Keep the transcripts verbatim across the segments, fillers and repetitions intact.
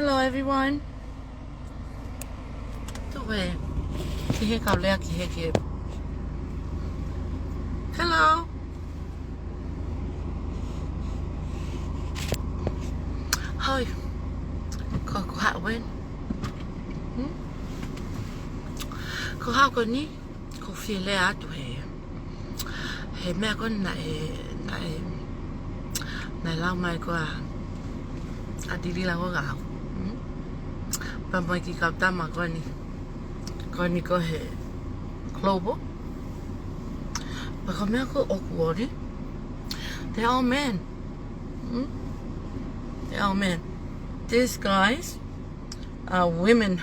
Hello, everyone. Tuʻu ē. Ki he kau lea ki he ke. Hello. Hi. Ko, ko haʻu ē. Hmm? Ko haʻu ko eni, ko fie lea atu he. He meʻa ko eni naʻe, naʻe, naʻe lau mai ko ā, ʻa Tilila ko ē ʻaʻau. Hmm? Pea mo e kiʻi kau tama ko eni. Ko eni ko he Global. Pea ko e meʻa ko ē ʻoku ʻoli. They're all men. Hmm? They're all men. These guys are women.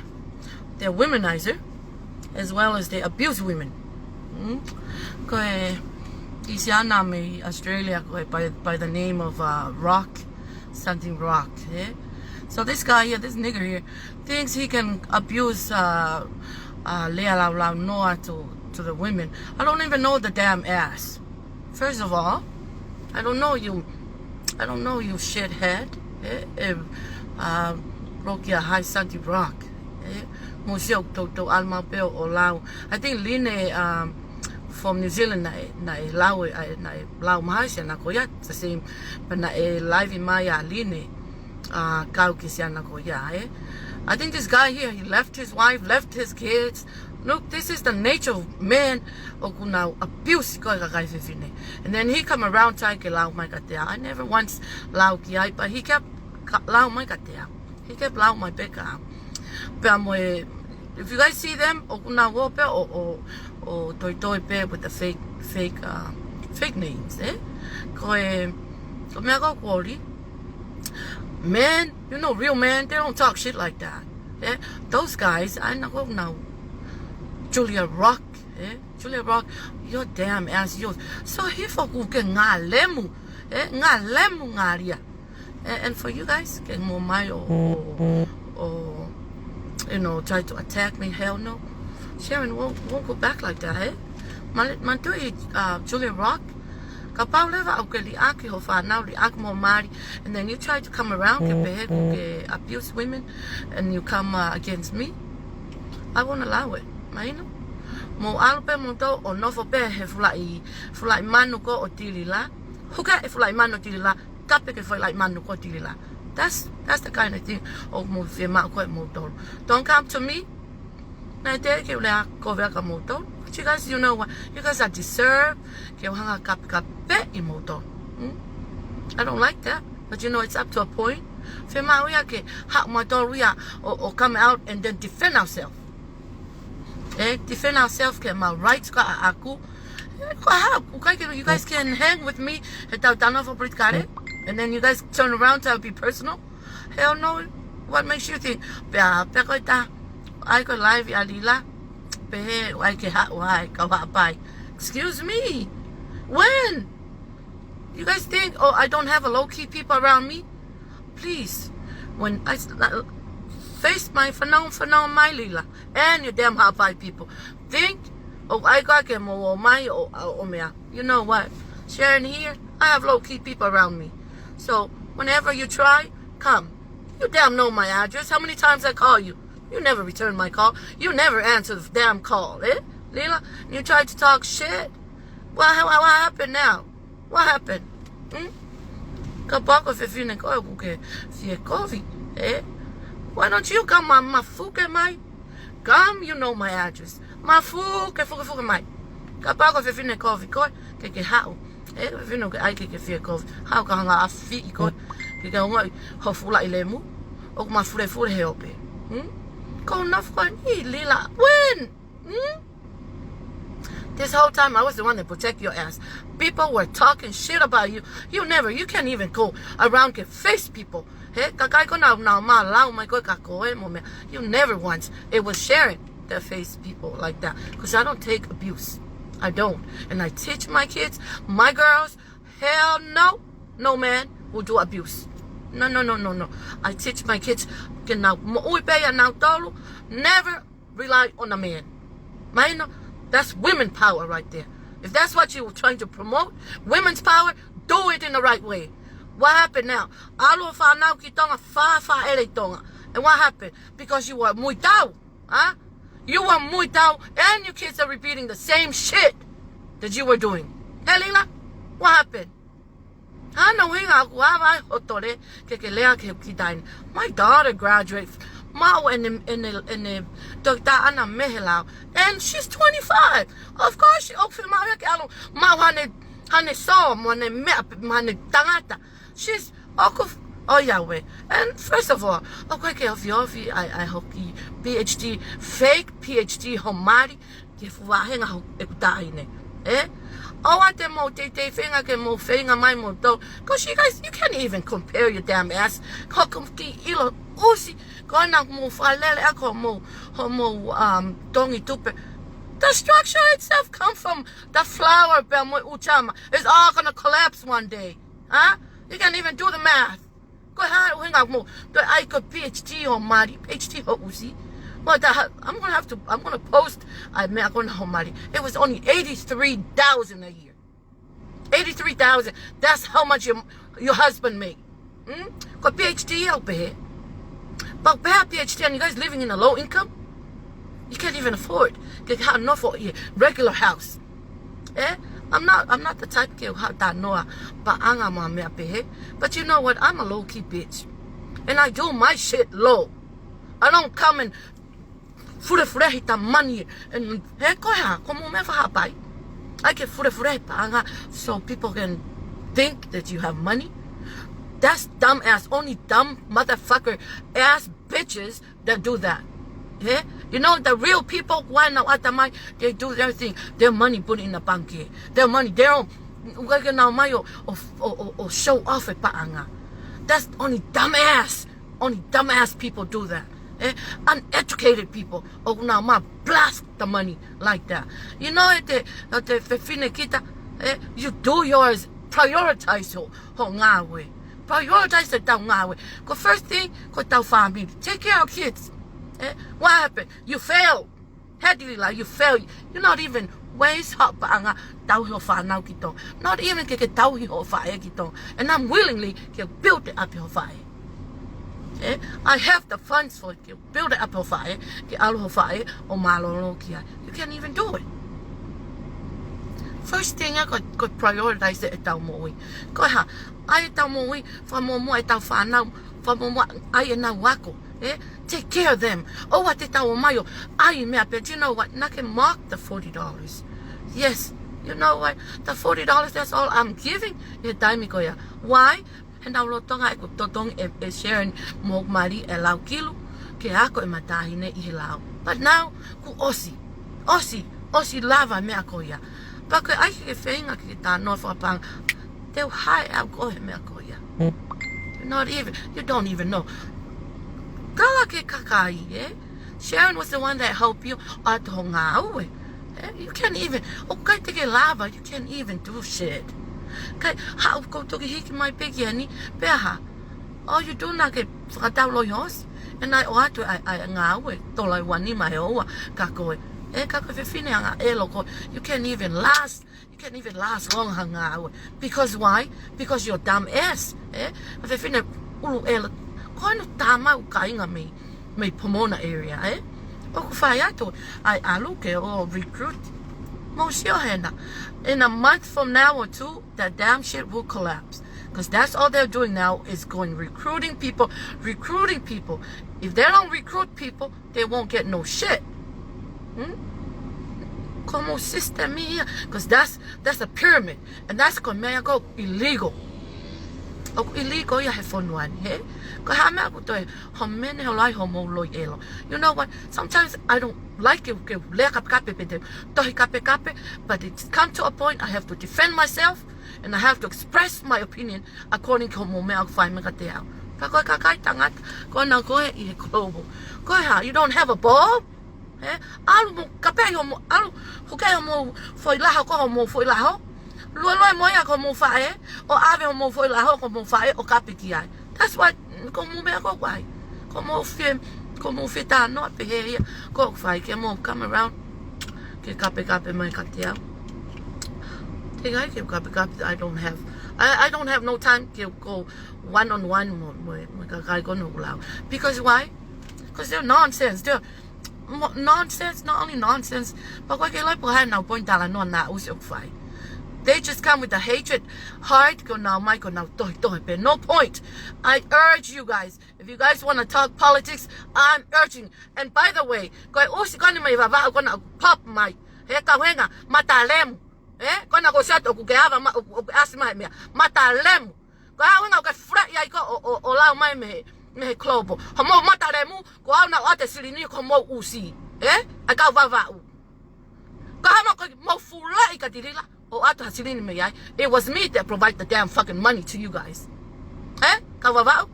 They're womanizer as well as they abuse women. Hmm? Ko e kiʻi siana mei Australia ko ē by, by the name of uh, Rock, something Rock, eh? So this guy here, this nigger here, thinks he can abuse uh, uh, lea laulaunoa to, to the women. I don't even know the damn ass. First of all, I don't know you, I don't know you shithead. Eh, eh, uh, Rock ia hai Santi Rock. Eh, mo sio tou tou alma peo o lau. I think Line um, from New Zealand naʻe, naʻe lau, eh, naʻe lau mai siana ko ia, the same, but naʻe live mai ʻa Line uh, kau ki siana ko ia, eh? I think this guy here, he left his wife, left his kids. Look, this is the nature of men ʻoku nau abuse ko e kakai fefine. And then he come around try ke lau mai kiate au. I never once lau ki ai, but he kept ka- lau mai kiate au. He kept lau mai pē kiate au. Pea mo e, if you guys see them, ʻoku nau ō pē ʻo, ʻo, ʻo toitoi pē with the fake, fake, uh, fake names, eh? Ko e, ko e meʻa ko ē ʻoku ʻoli. Men, you know, real men, they don't talk shit like that. Eh? Those guys, I know now. Julia Rock, eh? Julia Rock, your damn ass, yours. So he fucking ke ngalemu, eh? Ngalemu ngalia. And, and for you guys, ke mo mai ʻo, ʻo, ʻo, you know, try to attack me, hell no. Sharon won't, won't go back like that, eh? Ma, ma tui, uh, Julia Rock, kapau leva ʻoku ke liʻaki ho fānau, liʻaki mo mali, and then you try to come around ke pehē ʻoku ke abuse women, and you come uh, against me, I won't allow it. Mahino? Mo ʻalu pē mo tau ʻo nofo pē he fulaʻi, fulaʻi manu ko ē ʻo Tilila. Huka e fulaʻi manu ʻo Tilila, kape ke fulaʻi manu ko ē ʻo Tilila. That's, that's the kind of thing ʻoku mou fiemaʻu ko ē moutolu. Don't come to me. Naʻe teʻeki ke u lea kovi ʻaki moutolu. But you guys, you know what? You guys are deserve ke u hanga kapekapeʻi moutolu. Hmm? I don't like that. But you know, it's up to a point. Fiemaʻu ia ke haʻu moutolu ia ʻo, ʻo come out and then defend ourselves. Eh, defend ourselves ke mau rights ka ʻaʻaku. Eh, ko e hā, ʻoku ʻikai ke, you guys can hang with me, he tau tano for politikale, and then you guys turn around to be personal. Hell no, what makes you think? Pea, pea ko e tā, ʻai ko e live ʻa Lila, pehē, ʻai ke haʻu ai, kau haʻapai. Excuse me, when? You guys think, oh, I don't have a low-key people around me? Please, when I s- uh, face my fānau, fānau mai Lila, and your damn haʻapai people, think, oh, ʻai ko ā ke mou ō mai ʻo, ʻo, ʻo meʻa. You know what? Sharon here, I have low-key people around me. So, whenever you try, come. You damn know my address. How many times I call you? You never return my call. You never answer the damn call, eh? Lila, you try to talk shit. What, what, what happened now? What happened? Hmm? Kapau ko e fefine ko ē ʻoku ke fie kovi, eh? Why don't you come ma, mafuke mai? Come, you know my address. Mafuke, fuke, fuke mai. Kapau ko e fefine kovi ko ē, ke ke haʻu. Eh, fefine ʻoku ke ʻai ke ke fie kovi. Haʻu ka hanga ʻo afiʻi koe. Ke ke ongoʻi ho fulaʻi lemu. ʻOku mafulefule he ope. Hmm? Ko e nofo ko eni Lila. When? Hmm? This whole time I was the one that protect your ass. People were talking shit about you. You never, you can't even go around ke face people. He, kakai ko ē naʻa nau mālōlō mai ko ē kia koe mo meʻa. You never once. It was Sharon that face people like that. 'Cause I don't take abuse. I don't. And I teach my kids, my girls, hell no, no man will do abuse. No, no, no, no, no. I teach my kids, ke nau moʻui pē ʻia nautolu. Never rely on a man. Mahino, that's women power right there. If that's what you were trying to promote, women's power, do it in the right way. What happened now? ʻAlu ho fānau ki Tonga, fāfā ʻele ʻi Tonga. And what happened? Because you were muitau, huh? You were muitau, and your kids are repeating the same shit that you were doing. Helila, what happened? Hana uhinga aku ava hotore ke ke lea ke kita in. My daughter graduated mau ene ene ene tokita ana mehelau, and she's twenty-five. Of course she open mau ke alo mau hane hane so mo ne me hane tangata. She's ʻoku f- oh Yahweh. And first of all, ʻoku ke ofiofi ai ai hoki PhD, fake PhD homali ke fuahenga ho ʻeku taʻahine. Eh? ʻOua te mou teitei feinga ke mou feinga mai mou tau. Because you guys, you can't even compare your damn ass. Ko ki ʻilo ʻusi, ko ena mou falele ako mou, ho mou um, tongi tupe. The structure itself come from the flour pea mo e ʻū tama. It's all gonna collapse one day. Huh? You can't even do the math. Ko e hā uhinga mo, but I got PhD homali, PhD hoʻusi. Well, that, I'm gonna have to, I'm gonna post ai meʻa ko ena homali. It was only eighty-three thousand a year. Eighty-three thousand. That's how much your, your husband made. Hmm? Ko PhD au pehē. But pehē PhD and you guys living in a low income? You can't even afford. Ke ha nofo ʻi regular house. Eh? I'm not, I'm not the type ke ha ta noa paʻanga ma meʻa pehē. But you know what? I'm a low key bitch. And I do my shit low. I don't come and fulefulehi ta money. And he ko e hā, ko mou meʻa fahapai. I can fulefulehi paʻanga so people can think that you have money. That's dumb ass, only dumb motherfucker ass bitches that do that. Eh? You know, the real people, why now atamai, they do everything. Their money put in the bank. Their money, they don't, ʻoku ʻikai ke nau mai ʻo, ʻo, ʻo, ʻo, ʻo show off e paʻanga. That's only dumbass, only dumbass people do that. Eh? Uneducated people. ʻOku nau mai blast the money like that. You know, e te, e te fefine kita, eh? You do yours, prioritize ho, ho ngāue. Prioritize e tau ngāue. Ko first thing, ko tau family. Take care of kids. Eh? What happened? You failed. He Delila, you fail. You're not even waste ho paʻanga tauhi ho fānau ki Tonga. Not even ke ke tauhi ho faʻē ki Tonga. And I'm willingly ke build it up ho faʻē. Eh? I have the funds for it. Ke build it up ho faʻē, ke ʻalu ho faʻē ʻo mālōlō ki ai. You can't even do it. First thing ia ko, ko prioritize e tau moʻui. Ko e hā, ʻai e tau moʻui, fakamuʻomuʻa e tau fānau, fakamuʻomuʻa ʻai ʻenau ako, eh? Take care of them. ʻOua te tau ō mai ʻo ʻai meʻa pē, you know what, naʻa ke mark the forty dollars. Yes, you know what, the forty dollars, that's all I'm giving. ʻI he taimi ko ia. Why? He naʻu lolotonga ʻeku totongi e, e Sharon mo mali e lau kilu, ke ako e matāhine ʻi he lau. But now, kuo ʻosi, ʻosi, ʻosi lava meʻa ko ia. Pea ko e ʻai ke feinga ke ta noa fakapaʻanga, te u hae au ko e meʻa ko ia. You're not even, you don't even know. Kala ke kakai, eh? Sharon was the one that helped you ʻato ho ngāue. Eh? You can't even, ʻoku ʻikai te ke lava, you can't even do shit. Kai, haʻu kou toki hiki mai pē ki heni, pea hā. All you do naʻa ke fakatau loi hos. And I ʻoatu ai, ai ngāue, tola ʻe uanima he ʻoua, ka ko e. Eh, ka ko e fefine anga ʻelo ko, you can't even last. You can't even last long ha ngāue. Because why? Because you're dumb ass. Eh? A fefine ʻulu ʻelo. Ko anu tama u kainga mei, mei Pomona area, eh? ʻOku fai atu, ʻai ʻalu ke ʻo recruit. Mou sio hena. In a month from now or two, that damn shit will collapse. Because that's all they're doing now is going recruiting people, recruiting people. If they don't recruit people, they won't get no shit. Hmm? Ko mou system ia, because that's, that's a pyramid. And that's ko e meʻa ko illegal. ʻOku illegal ia he fonua ni, he? Ko e hā meʻa ʻoku toe, ho mene ho lai ho mou loi ʻelo. You know what? Sometimes I don't like it, ke lea kapekape pē te, tohi kapekape, but it's come to a point I have to defend myself, and I have to express my opinion according to mo meʻa ʻoku fai mai kiate au. Ka ko e kakai tangata, ko ena ko e ʻi he global. Ko e hā, you don't have a ball? Eh? ʻAlu mo kape ho mou, ʻalu, huke ho mou foʻi laho ko ho mou foʻi laho. Luelue mo ia ko ho mou faʻē, ʻo ʻave ho mou foʻi laho ko ho mou faʻē, ʻo kape ki ai. That's what, ko mou meʻa ko wai. Ko mou fie, ko mou fie ta noa pehē ia, ko fai ke mou come around. Ke kapekape mai kiate au. Te kai ke kapekape, I don't have, I, I don't have no time ke go one on one mo, mo, mo kakai ko no lau. Because why? Because they're nonsense. They're mo- nonsense, not only nonsense, but ko e ke lai po ha nau point talanoa naʻa ʻusi ʻoku fai. They just come with a hatred heart, ko nau mai, ko nau tohitohi pē. No point. I urge you guys, if you guys want to talk politics, I'm urging. And by the way, ko e ʻusi ko eni mei Vavaʻu ko ena ʻoku pop mai. He kau henga, matalemu. Eh? Ko ena ko siat ʻoku ke ava ma, ʻoku, ʻoku ʻasi mai meʻa. Matalemu. Ko e ʻuhinga ʻoku ke fulaʻi ai ko ē ʻo, ʻo, ʻo lau mai mei, mei he Global. Hoʻomou matalemu, ko au naʻa ku ʻoatu e silini ko hoʻomou ʻusi. Eh? ʻA e kau Vavaʻu. Ko hoʻomou, ko hoʻomou fulaʻi kia Tilila ʻo ʻoatu ha silini mei ai. It was me that provide the damn fucking money to you guys. Eh? Kau Vavaʻu?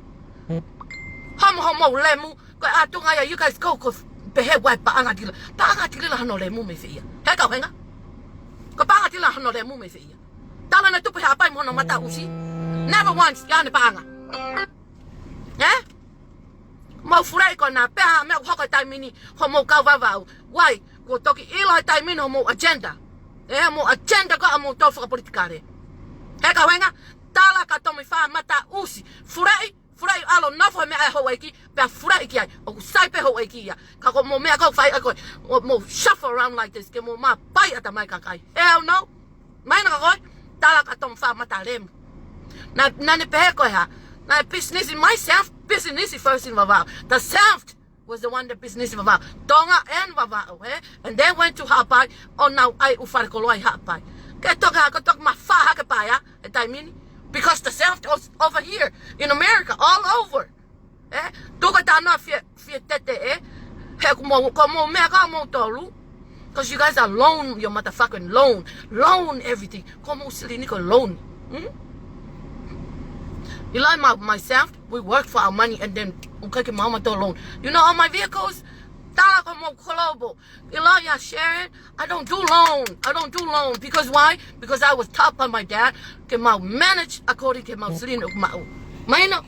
Hoʻomou, hoʻomou lemu, ko e ʻatunga ia, you guys go, ko e pehē ʻoku ʻi ai e paʻanga ʻa Tilila. Paʻanga ʻa Tilila hono lemu mei fē ia? He kau henga? Ko e paʻanga ʻa Tilila hono lemu mei fē ia? Tala naʻe tupu he Haʻapai mo hono mataʻusi. Never once, ʻi ai haʻane paʻanga. Eh? Mou fulaʻi ko ena pē ha meʻa ʻoku hoko he taimi ni, hoʻomou kau Vavaʻu. Why? Kuo toki ʻilo he taimi ni hoʻomou agenda. Eh, hoʻomou agenda ko ē ʻa moutolu fakapolitikale. He kau henga, tala kia Tomifa Mataʻusi. Fulaʻi, fulaʻi ʻalu ʻo nofo he meʻa ʻa e houʻeiki, pea fulaʻi ki ai. ʻOku sai pē houʻeiki ia. Ka ko hoʻomou meʻa ko ē ʻoku fai ʻaki ko ē, mou, mou shuffle around like this, ke mou mapai ʻatamai kakai. Hell no. Mahino kia koe, tala kia Tomifa Matalemu. Naʻa, naʻa ne pehē ko e hā? Naʻe business in my South, business first in Vavaʻu. The South was the one that business in Vavaʻu. Tonga and Vavaʻu, eh? And they went to Haʻapai, ʻo nau ʻai ʻū fale koloa ʻi Haʻapai. Ke toki hā, ke toki mafai hake paea, he taimi ni. Because the South was over here in America, all over. Eh? Tuku e talanoa fie, fie tete, eh? He ko hoʻomou, ko hoʻomou meʻa ko ē ʻa moutolu. Because you guys are loan, you're motherfucking loan. Loan everything. Ko hoʻomou silini ko e loan. Hmm? You like my, myself, we work for our money and then ʻoku ʻikai ke maʻu mautolu loan. You know all my vehicles? Tala kia hoʻomou Global. You like your Sharon? I don't do loan. I don't do loan. Because why? Because I was taught by my dad, ke mau manage according ke mau silini ʻoku maʻu. Mahino?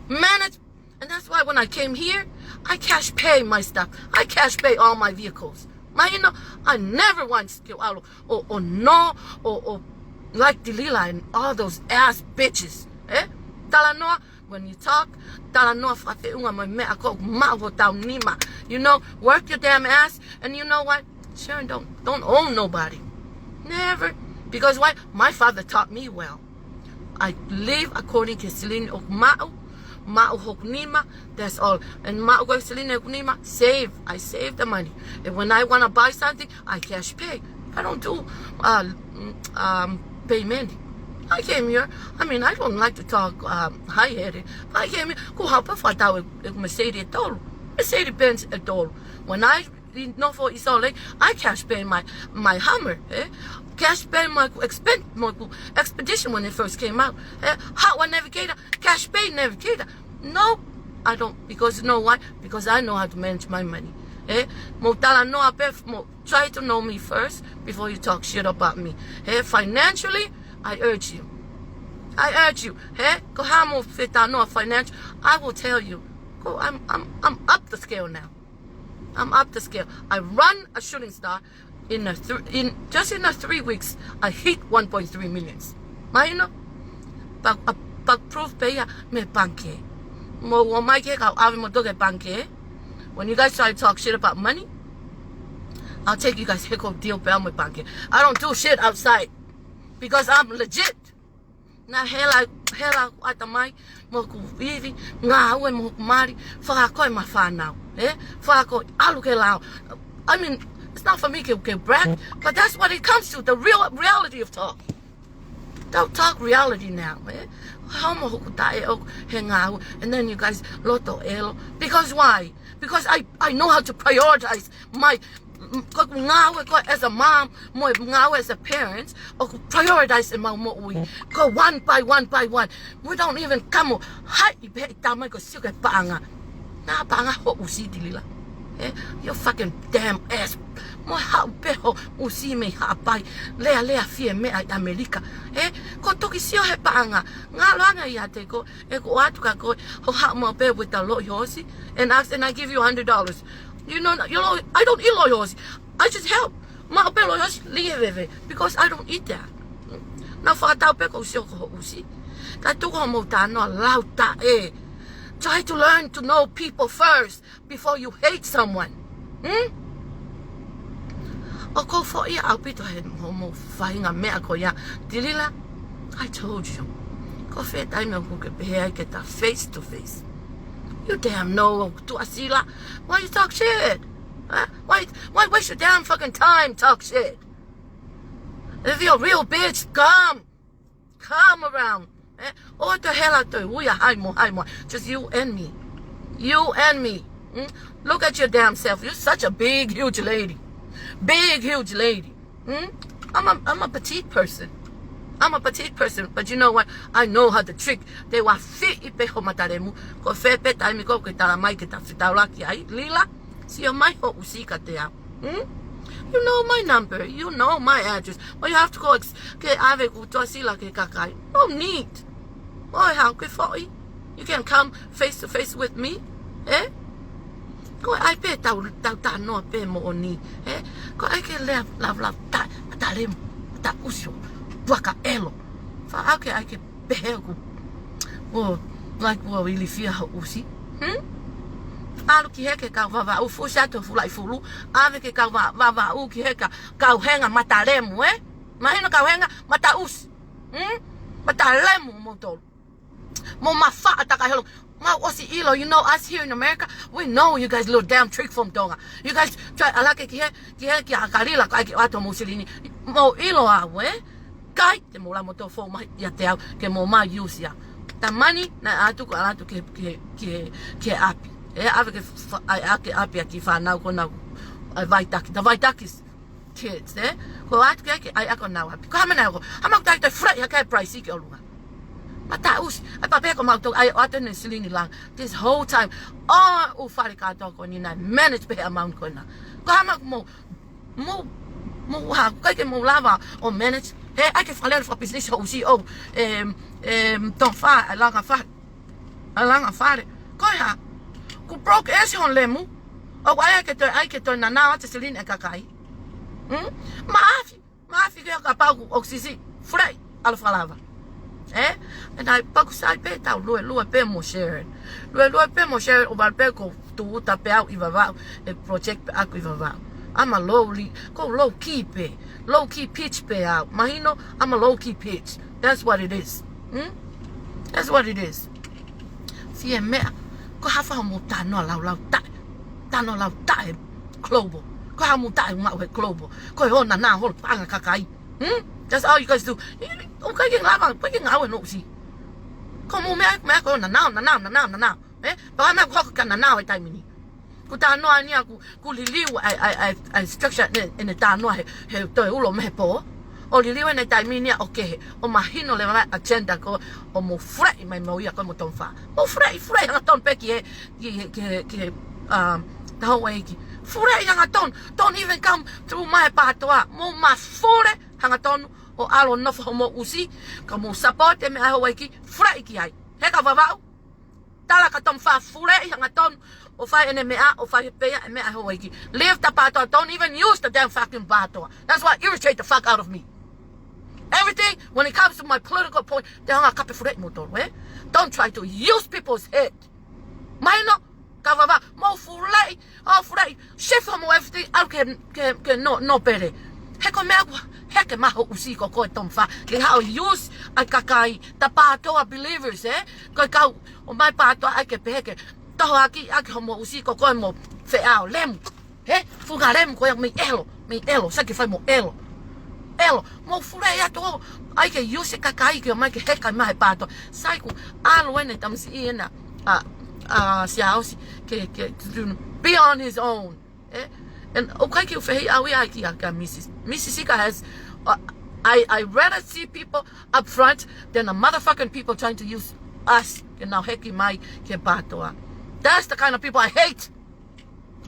Manage. And that's why when I came here, I cash pay my stuff. I cash pay all my vehicles. Mahino? I never once ke ʻalu ʻo, ʻo nō, ʻo, ʻo like Tilila and all those ass bitches. Eh? Talanoa, when you talk, talanoa fakafeʻunga mo e meʻa ko ē ʻoku maʻu ho tau nima. You know, work your damn ass, and you know what? Sharon don't, don't own nobody. Never. Because why? My father taught me well. I live according ke silini ʻoku maʻu, maʻu hoku nima, that's all. And maʻu ko e silini ʻoku nima, save. I save the money. And when I wanna buy something, I cash pay. I don't do, uh, mm, um, payment. I came here. I mean, I don't like to talk, um, high-headed. But I came here. Ko e hā pē fakatau e, e Mercedes ʻe tolu. Mercedes Benz ʻe tolu. When I nofo ʻi Salt Lake, I cash pay my, my Hummer, eh? Cash pay mo ʻeku expen-, mo ʻeku Expedition when it first came out, eh? Hot one Navigator, cash pay Navigator. No, I don't, because you know why? Because I know how to manage my money, eh? Mou talanoa pē, mou try to know me first before you talk shit about me. Eh? Financially, I urge you. I urge you. Eh? Ko e hā mou fie talanoa financial, I will tell you. Ko, I'm, I'm, I'm up the scale now. I'm up the scale. I run a Shooting Star in a thr-, in, just in a three weeks, I hit one point three millions. Mahino? But, uh, but proof pē ia mei he pangikē. Mou ō mai ki he kau ʻave moutolu ki he pangikē. When you guys try to talk shit about money, I'll take you guys he ko e deal pē au mo e pangikē. I don't do shit outside because I'm legit. Naʻe hela, hela ʻatamai mo hoku ivi, ngāue mo hoku mali, fakako e ma fānau, eh? Fakako ʻalu ke lao. I mean, it's not for me ke, ke brag, but that's what it comes to, the real reality of talk. Don't talk reality now, eh? Hao mo hoku taʻe ʻoku he ngāue, and then you guys loto ʻelo. Because why? Because I, I know how to prioritize my, m-, ko e ngāue ko ē as a mom, mo e ngāue as a parent, ʻoku prioritize ʻemau moʻui. Ko e one by one by one. We don't even come o, hai, ʻi pē ʻi tamai ko e sio ki he paʻanga. Naʻa paʻanga hoʻo ʻusi Tilila. Eh? You fucking damn ass. Mo haʻu pē hoʻo ʻusi mei Haʻapai. Lea, lea fie meʻa ʻi ʻAmelika. Eh? Ko e toki sio he paʻanga. Ngalo ange ia te ko, ʻeku ʻoatu kia koe, hoʻo haʻu maʻu pē with the loʻi hoosi, and ask, and I give you a hundred dollars. You know, you know, I don't eat loʻi hoosi. I just help. Maʻu pē loʻi hoosi, lī e veve, because I don't eat that. Naʻa fakatau pē ʻoku ou sio ki hoʻo ʻusi. Ka tuku hoʻomou talanoa lau taʻe. Try to learn to know people first before you hate someone. Hmm? ʻOku ou foʻi ʻaupito he hoʻomo faʻahinga meʻa ko ia. Tilila, I told you. Ko fē taimi ʻoku ke pehē ai ke ta face to face? You damn know ʻoku tuʻasila. Why you talk shit? Huh? Why, why waste your damn fucking time talk shit? If you're a real bitch, come. Come around. Eh? ʻOua te ke hela toe ui ʻa hai mo hai mo. Just you and me. You and me. Hmm? Look at your damn self. You're such a big, huge lady. Big, huge lady. Hmm? I'm a, I'm a petite person. I'm a petite person, but you know what? I know how to trick. Te u ʻafiʻi pē ho matalemu. Ko fē pē taimi ʻoku ke tala mai ke ta fetaulaki ai, Lila. Sio mai hoʻo ʻusi kiate au. Hmm? You know my number. You know my address. Why you have to go ex-, ke ʻave ʻeku tuʻasila ki he kakai? No need. ʻOi, haʻu ke foʻi. You can come face to face with me. Eh? Ko e ʻai pē tau, tau talanoa pē moʻoni. Eh? Ko e ʻai ke lea lava lava ta, matalemu, mataʻusi, puaka ʻelo. Faʻa ke ʻai ke pehē ʻoku, ʻo, like, ʻoku ilifia hoʻo ʻusi. Hmm? ʻAlu ki he ke kau Vavaʻu, fusi atu ho fulaʻi fulu, ʻave ke kau Va-, Vavaʻu ki he ka, kau Henga matalemu, eh? Mahino kau Henga, mataʻusi. Hmm? Matalemu moutolu. Mo mafaʻa takai holo. Mau ʻosi ʻilo, you know us here in America, we know you guys little damn trick from Tonga. You guys try ʻalu hake ki he, ki he, ki a Kalila, ko e ʻai ke ʻoatu hoʻomou silini. Mou ʻilo au, eh? Kai, te mou lava mo tō fou mai ʻiate au, ke mou mai use ia. Ta mani, naʻe ʻatu ko e ʻalu atu ki, ki, ki, ki ʻapi. Eh, ʻave ke fa-, ʻai ʻaki ʻapi ʻa e kiʻi fānau ko ena, ʻa e Vaitaki, the Vaitakis kids, eh? Ko e ʻatu ke, ke ʻai ʻaki honau ʻapi. Ko e hā meʻa naʻe hoko? Hā meʻa ʻoku taʻe toe freight hake e price ki ʻolunga? Mataʻusi, ʻai pē ko mautolu, ʻai ʻoatu ʻene silini langa. This whole time, ʻū fale kātoa ko eni naʻe manage pē he amount ko ena. Ko e hā meʻa ʻoku mou, mou, mou hā, ʻikai ke mou lava ʻo manage. He ʻai ke fakalele fakapisinisi hoʻo ʻusi ʻo, em, em, Tonga fā, ʻa e langa fā, ʻa e langa fale. Ko e hā? Kuo broke ʻesi hono lemu. ʻOku ʻai ke toe, ʻai ke toe nanao atu e silini e kakai. Hmm? Maʻafi, maʻafi ke kapau ʻoku ʻosi siʻi freight, ʻalu fakalava. Eh? And I, pea ʻoku sai pē tau luelue pē mo Sharon. Luelue pē mo Sharon, ʻo vale pē ʻoku ou tūʻuta pē au ʻi Vavaʻu, e project pē ʻaku ʻi Vavaʻu. I'm a low li-, ko e low key pē. Low key pitch pē au. Mahino, I'm a low key pitch. That's what it is. Hmm? That's what it is. Fie meʻa, ko e hā fau mo talanoa laulau taʻe. Talanoa laulau taʻe global. Ko e hā mo taʻe maʻu he global? Ko e ō ʻo nanao holo paʻanga kakai. Hmm? That's all you guys do. ʻOku ʻikai ke lava, ʻikai ke ngāue hono ʻusi. Ko hoʻomou meʻa, meʻa ko e ō ʻo nanao, nanao, nanao, nanao. Eh? Pea meʻa ko e hoko ke nanao he taimi ni. Kuo talanoa ni ʻoku, kuo liliu ʻa e, ʻa e, ʻa e, ʻa e structure ʻene, ʻene talanoa he, he toe ulo mei he pō. ʻO liliu ʻene taimi ni ʻo kehe, ʻo mahino leva mai agenda ko ē ʻoku mou freight mai mo ia ko ē mo Tonga fā. Mou freight, freight hangatonu pē ki he, ki he, ki he, ki he, um, houʻeiki. Freight hangatonu. Don't even come through mai he PATOA. Mou mafule hangatonu ʻo ʻalu ʻo nofo hoʻomou ʻusi, ka mou support e meʻa houʻeiki, freight ki ai. He ka Vavaʻu, tala kia Tonga fā, fule hangatonu ʻo fai ʻene meʻa, ʻo fai pē ia e meʻa houʻeiki. Leave the PATOA, don't even use the damn fucking PATOA. That's what irritate the fuck out of me. Everything, when it comes to my political point, te u hanga ʻo kape fule moutolu, eh? Don't try to use people's head. Mahino, ka Vavaʻu, mou fule, ʻo fule, shift hoʻomou everything, ʻalu ke, ke, ke nō, nō pele. He ko e meʻa ʻoku heke mai hoʻo ʻusi ko koe Tonga fā, ke haʻu ʻo use ʻa e kakai, the PATOA believers, eh? Ko e kau ʻomai PATOA ʻai ke pehē ke tohoakiʻi ʻaki hoʻomou ʻusi ko koe mo Feʻao Lemu. He, fuʻu lemu ko ia mei ʻelo, mei ʻelo, sai ke fai mo ʻelo. ʻElo, mou fule atu ʻo ʻai ke use e kakai ke ō mai ke heka mai he PATOA. Sai kuo ʻalu ʻene tamasiʻi ena, ʻa, ʻa Siaosi, ke, ke, to be on his own. Eh? And ʻoku ʻikai ke u fehiʻa au ia ki, kia Mrs, Mrs Ika has, uh, I, I rather see people up front than a motherfucking people trying to use us ke nau heki mai ki he PATOA. That's the kind of people I hate.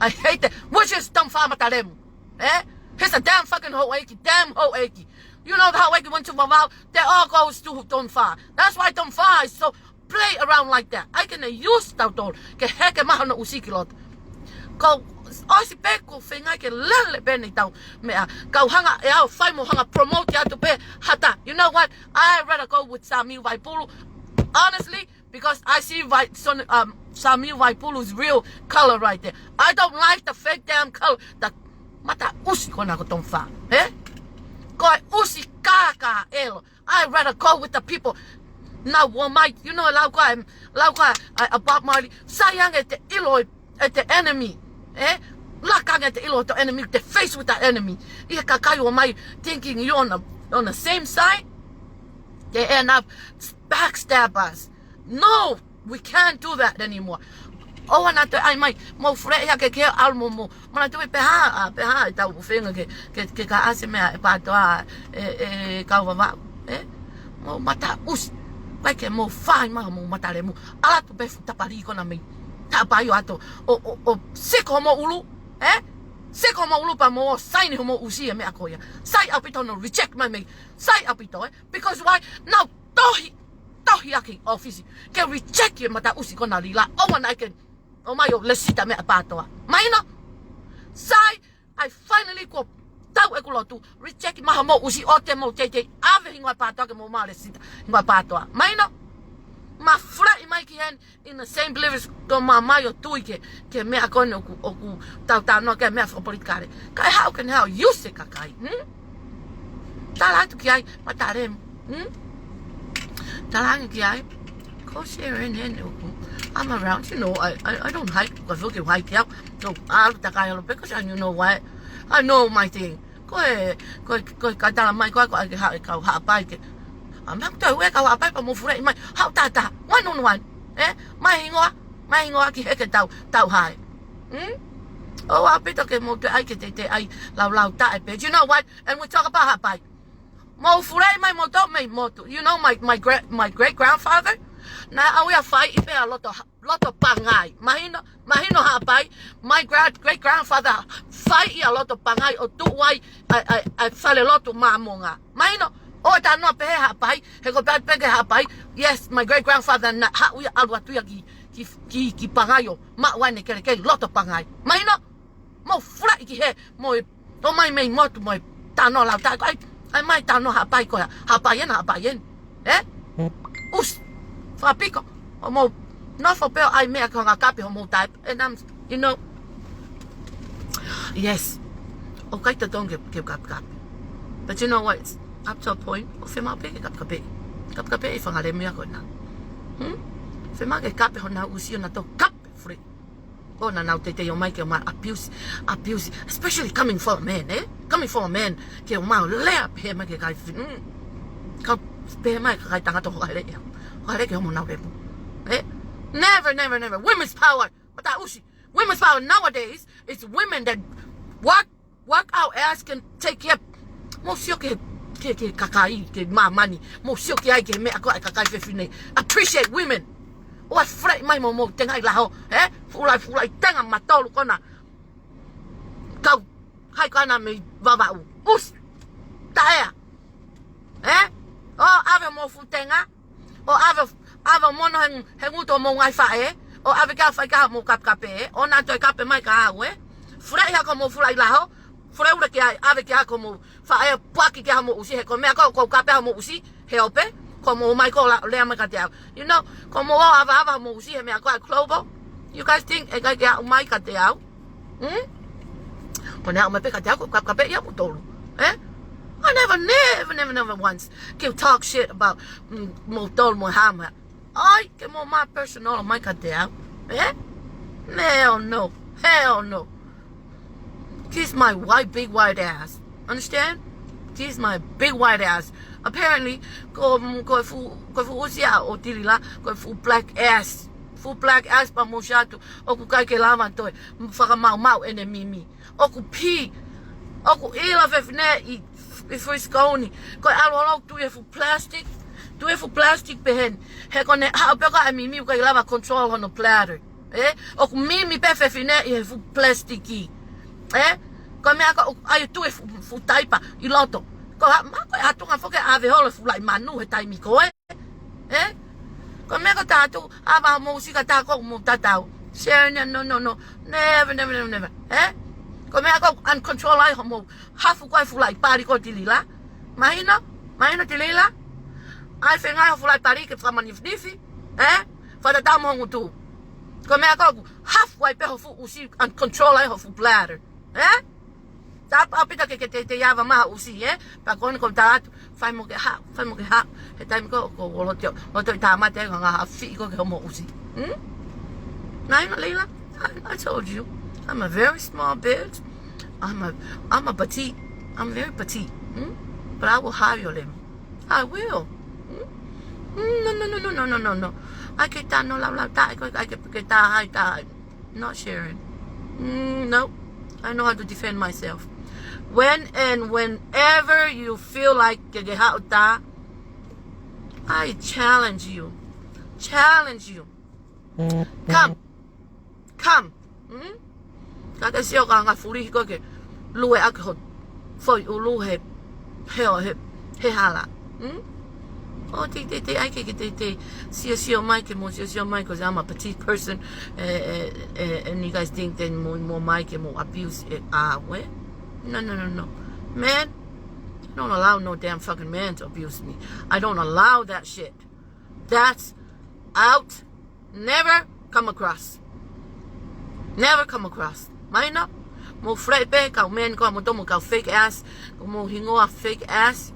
I hate that. Which is Tonga fā matalemu. Eh? He's a damn fucking houʻeiki. Damn houʻeiki. You know the houʻeiki went to Vavaʻu. They all goes to Tonga fā. That's why Tonga fā is so play around like that. ʻAi ke ne use tautolu ke heke mai hono ʻusi ki loto. Ko ʻosi pē ko e feinga ke lele pē ʻene tau meʻa. Kau hanga ʻe au fai mo hanga promote atu pē hata. You know what? I rather go with Samiu Vaipulu. Honestly, Because I see Vai, Son, um, Samiu Vaipulu's real color right there. I don't like the fake damn color. The mata ʻusi ko ena ko Tonga fa, eh? Ko e ʻusi kākā ʻelo. I rather go with the people. Naʻa ʻomai, you know, lau ko ē, lau ko ē, uh, about Marley. Sai ange ʻete ʻilo ʻete enemy, eh? Laka ange ʻete ʻilo ʻete enemy, ʻete face with the enemy. ʻI he kakai ʻomai thinking you on the, on the same side, they end up backstab us. No, we can't do that anymore. ʻOua naʻa toe ʻai mai, mou fule ia ke ke ʻalu mo mou. Mana tui pē hā, a, pē hā ʻetau feinga ke, ke, ke ka ʻasi meʻa ʻe PATOA, ʻe, ʻe kau Vavaʻu, eh? Mou mata ʻusi. ʻIkai ke mou fai mai mou mata lemu. ʻAlu atu pē fuʻu tapali ko ena mei. Tapaio atu. ʻO, ʻo, ʻo siko mo ʻulu, eh? Siko mo ʻulu pea mou ō saini homou ʻusi e meʻa ko ia. Sai ʻaupito hono reject mai mei. Sai ʻaupito, eh? Because why? Nau tohi, tohi ʻaki ʻōfisi ke reject e mata ʻusi ko ena Lila. ʻOua naʻa ke ʻomai ʻo lēsisita meʻa PATOA. Mahino? Sai, I finally kuo tau ʻeku lotu, reject mai homou ʻusi ʻo te mou teitei ʻave hingoa PATOA ke mou ō mai ʻo lēsisita hingoa PATOA. Mahino? Mou fule mai ki heni, in the same believers, tō mai ʻo tui ke, ke meʻa ko ena ʻoku, ʻoku tau talanoa ki ai meʻa fakapolitikale. Kae haʻu ke ne haʻu use e kakai, hmm? Tala atu ki ai, mata lemu, hmm? Tala ange ki ai. Ko Sharon heni ʻoku. I'm around, you know, I, I, I don't hide, ʻikai foki hide au. So, ʻalu takai ʻalu pē, because you know what? I know my thing. Ko e, ko e, ko e ka tala mai ko ē, ko e ke haʻu e kau Haʻapai ke. A meʻa ko e tau e kau Haʻapai pea mou fule mai. Haʻu tātā. One on one. Eh? Mai hingoa. Mai hingoa ki hē ke tau, tau hae. Hmm? ʻOua ʻaupito ke mou toe ʻai ke teitei ʻai laulau taʻe pē. You know what? And we talk about Haʻapai. Mou fule mai mou tō mei motu. You know my, my gra-, my great grandfather? Naʻe ʻalu ia ʻo fai ʻi pē ʻa loto ha-, loto pangai. Mahino, mahino Haʻapai, my grand, great grandfather fai ia loto pangai ʻo tuʻu ai ʻa e, ʻa e, ʻa e fale lotu Māmonga. Mahino, ʻoua ʻe talanoa pehē Haʻapai, he ko e pehē pē ke Haʻapai, yes, my great grandfather naʻe haʻu ia ʻalu atu ia ki, ki, ki, ki Pangai ʻo maʻu ai ʻene kelekele loto pangai. Mahino, mou fule ki hē, mou ō mai mei motu, mou talanoa lau taʻe ko ē, ʻai, ʻai mai talanoa Haʻapai ko ē, Haʻapai ena, Haʻapai ena. Eh? ʻUsi. Fakapiko. ʻO mou nofo pē ʻo ʻai meʻa ki he ngaahi kape homou type. And I'm, you know, yes. ʻOku ʻikai totonu ke, ke kapekape. But you know what? It's up to a point. ʻOku fiemaʻu pē ke kapekape. Kapekape e fanga lemu ia ko ena. Hmm? Fiemaʻu ke kape honau ʻusi ʻo nau toe kape fule. ʻO nau teitei ō mai ke ō mai abuse, abuse, especially coming from a man, eh? Coming from a man, ke ō mai ʻo lea pehē mai ki he kakai fefine, mm. Kau pehē mai ki he kakai tangata ʻoku ʻikai lea ia. ʻOku ʻikai lea ki homo nau lemu. Eh? Never, never, never. Women's power. Mata ʻusi. Women's power nowadays is women that work work our ass, can take care. Mou sio ki he, ki he, ki he kakai, ki he māmani. Mou sio ki ai ki he meʻa ko ē ʻa e kakai fefine. Appreciate women. ʻOua ʻe fule mai mo mou tengaʻi laho, eh? Fuʻu laʻi, fuʻu laʻi tenga matolu ko ena. Kau, hai ko ena mei Vavaʻu. ʻUsi. Taʻea. Eh? ʻO ʻave mo fuʻu tenga. ʻO ʻave, ʻave mono he, he ngutu homou ngaahi faʻē. ʻO ʻave ke fai ki ai homou kapekape. ʻO nau toe kape mai kia au, eh? Fule ia ko homou fuʻu laʻi laho. Fule ule ki ai, ʻave ki ai ko homou faʻē, puaki ki ai homou ʻusi, he ko e meʻa ko ē ʻoku ou kape ai homou ʻusi he ope, ko hoʻomou ō mai ko ē ʻo lea mai kiate au. You know, ko hoʻomou ō ʻo avaava homou ʻusi he meʻa ko ē global. You guys think ʻe ʻikai ke aʻu mai kiate au? Hmm? Ko ʻene aʻu mai pē kiate au, ʻoku ou kapekape ia moutolu. Eh? I never, never, never, never once ke talk shit about, mm, moutolu mo e hā mo e hā. ʻAi, ke mou ō mai personal mai kiate au. Eh? Hell no. Hell no. Kiss my white, big white ass. Understand? Kiss my big white ass. Apparently, ko, ko e fuʻu, ko e fuʻu ʻusi ia ʻo Tilila, ko e fuʻu black ass. Fuʻu black ass pea mou sio atu, ʻoku ʻikai ke lava toe fakamaumau ʻene mimi. ʻOku pī, ʻoku ʻilo e fefine ʻi, ʻi Frisco ni. Ko e ʻalu ʻo lau tui e fuʻu plastic, tui e fuʻu plastic pehē ni. He ko ʻene haʻu pē ko ē ʻa e mimi ʻoku ʻikai lava control hono bladder. Eh? ʻOku mimi pē fefine ʻi he fuʻu plastic. Eh? Ko e meʻa ko ē ʻai tui e fuʻu, fuʻu taipa ʻi loto. Ko ha, ma ko e ʻatunga foki ʻave holo e fuʻu laʻi manu he taimi ko ē. Eh? Ko e meʻa ko ē ʻoku tau ʻave homou ʻusi ka tau ko mou tatau. Sharon, no, no, no. Never, never, never, never. Eh? Ko e meʻa ko ē ʻoku uncontrol ai homou hafu ko ē fuʻu laʻi pali ko ē Tilila. Mahino? Mahino Tilila? ʻAi feinga hoʻo fuʻu laʻi pali ke fakamanifinifi. Eh? Fakatatau mo ho ngutu. Ko e meʻa ko ē ʻoku hafu ai pē ho fuʻu ʻusi and control ai ho fuʻu bladder. Ē? Tapu ʻaupito ke ke teitei ava mai ho ʻusi, ē? Pea ko eni ʻoku ou tala atu, fai mo ke haʻu, fai mo ke haʻu. He taimi ko ē ʻoku ou loto, loto ʻi tāmate ai ko e ngaahi afi ko ē ki homo ʻusi. Hmm? Naʻa ʻilo Leila, I, I told you, I'm a very small bitch. I'm a, I'm a petite. I'm very petite. Hmm? But I will hire your limb. I will. Hmm? Hmm, no, no, no, no, no, no, no, no. ʻAi ke tā no lau lau tā, ʻai ke, ʻai ke, ke tā hai, tā hai. Not sharing. Mm, no. I know how to defend myself. When and whenever you feel like ke ke haʻu tā, I challenge you. Challenge you. Come. Come. Hmm? Ka ke sio ka ngaahi fulihi ko ē ke lue ʻaki ho foʻi ʻulu he, he, he, he hala. Hmm? ʻO te, te, te, ʻai ke, ke te, te, sio, sio mai ke mo, sio, sio mai, 'cause I'm a petite person, eh, eh, eh, and you guys think then mo, mo mai ke mo abuse it. Ah, where? No, no, no, no. Man, I don't allow no damn fucking man to abuse me. I don't allow that shit. That's out. Never come across. Never come across. Mahino? Mo fleʻi pē kau men ko mo tomo kau fake ass, ko mo hingoa fake ass.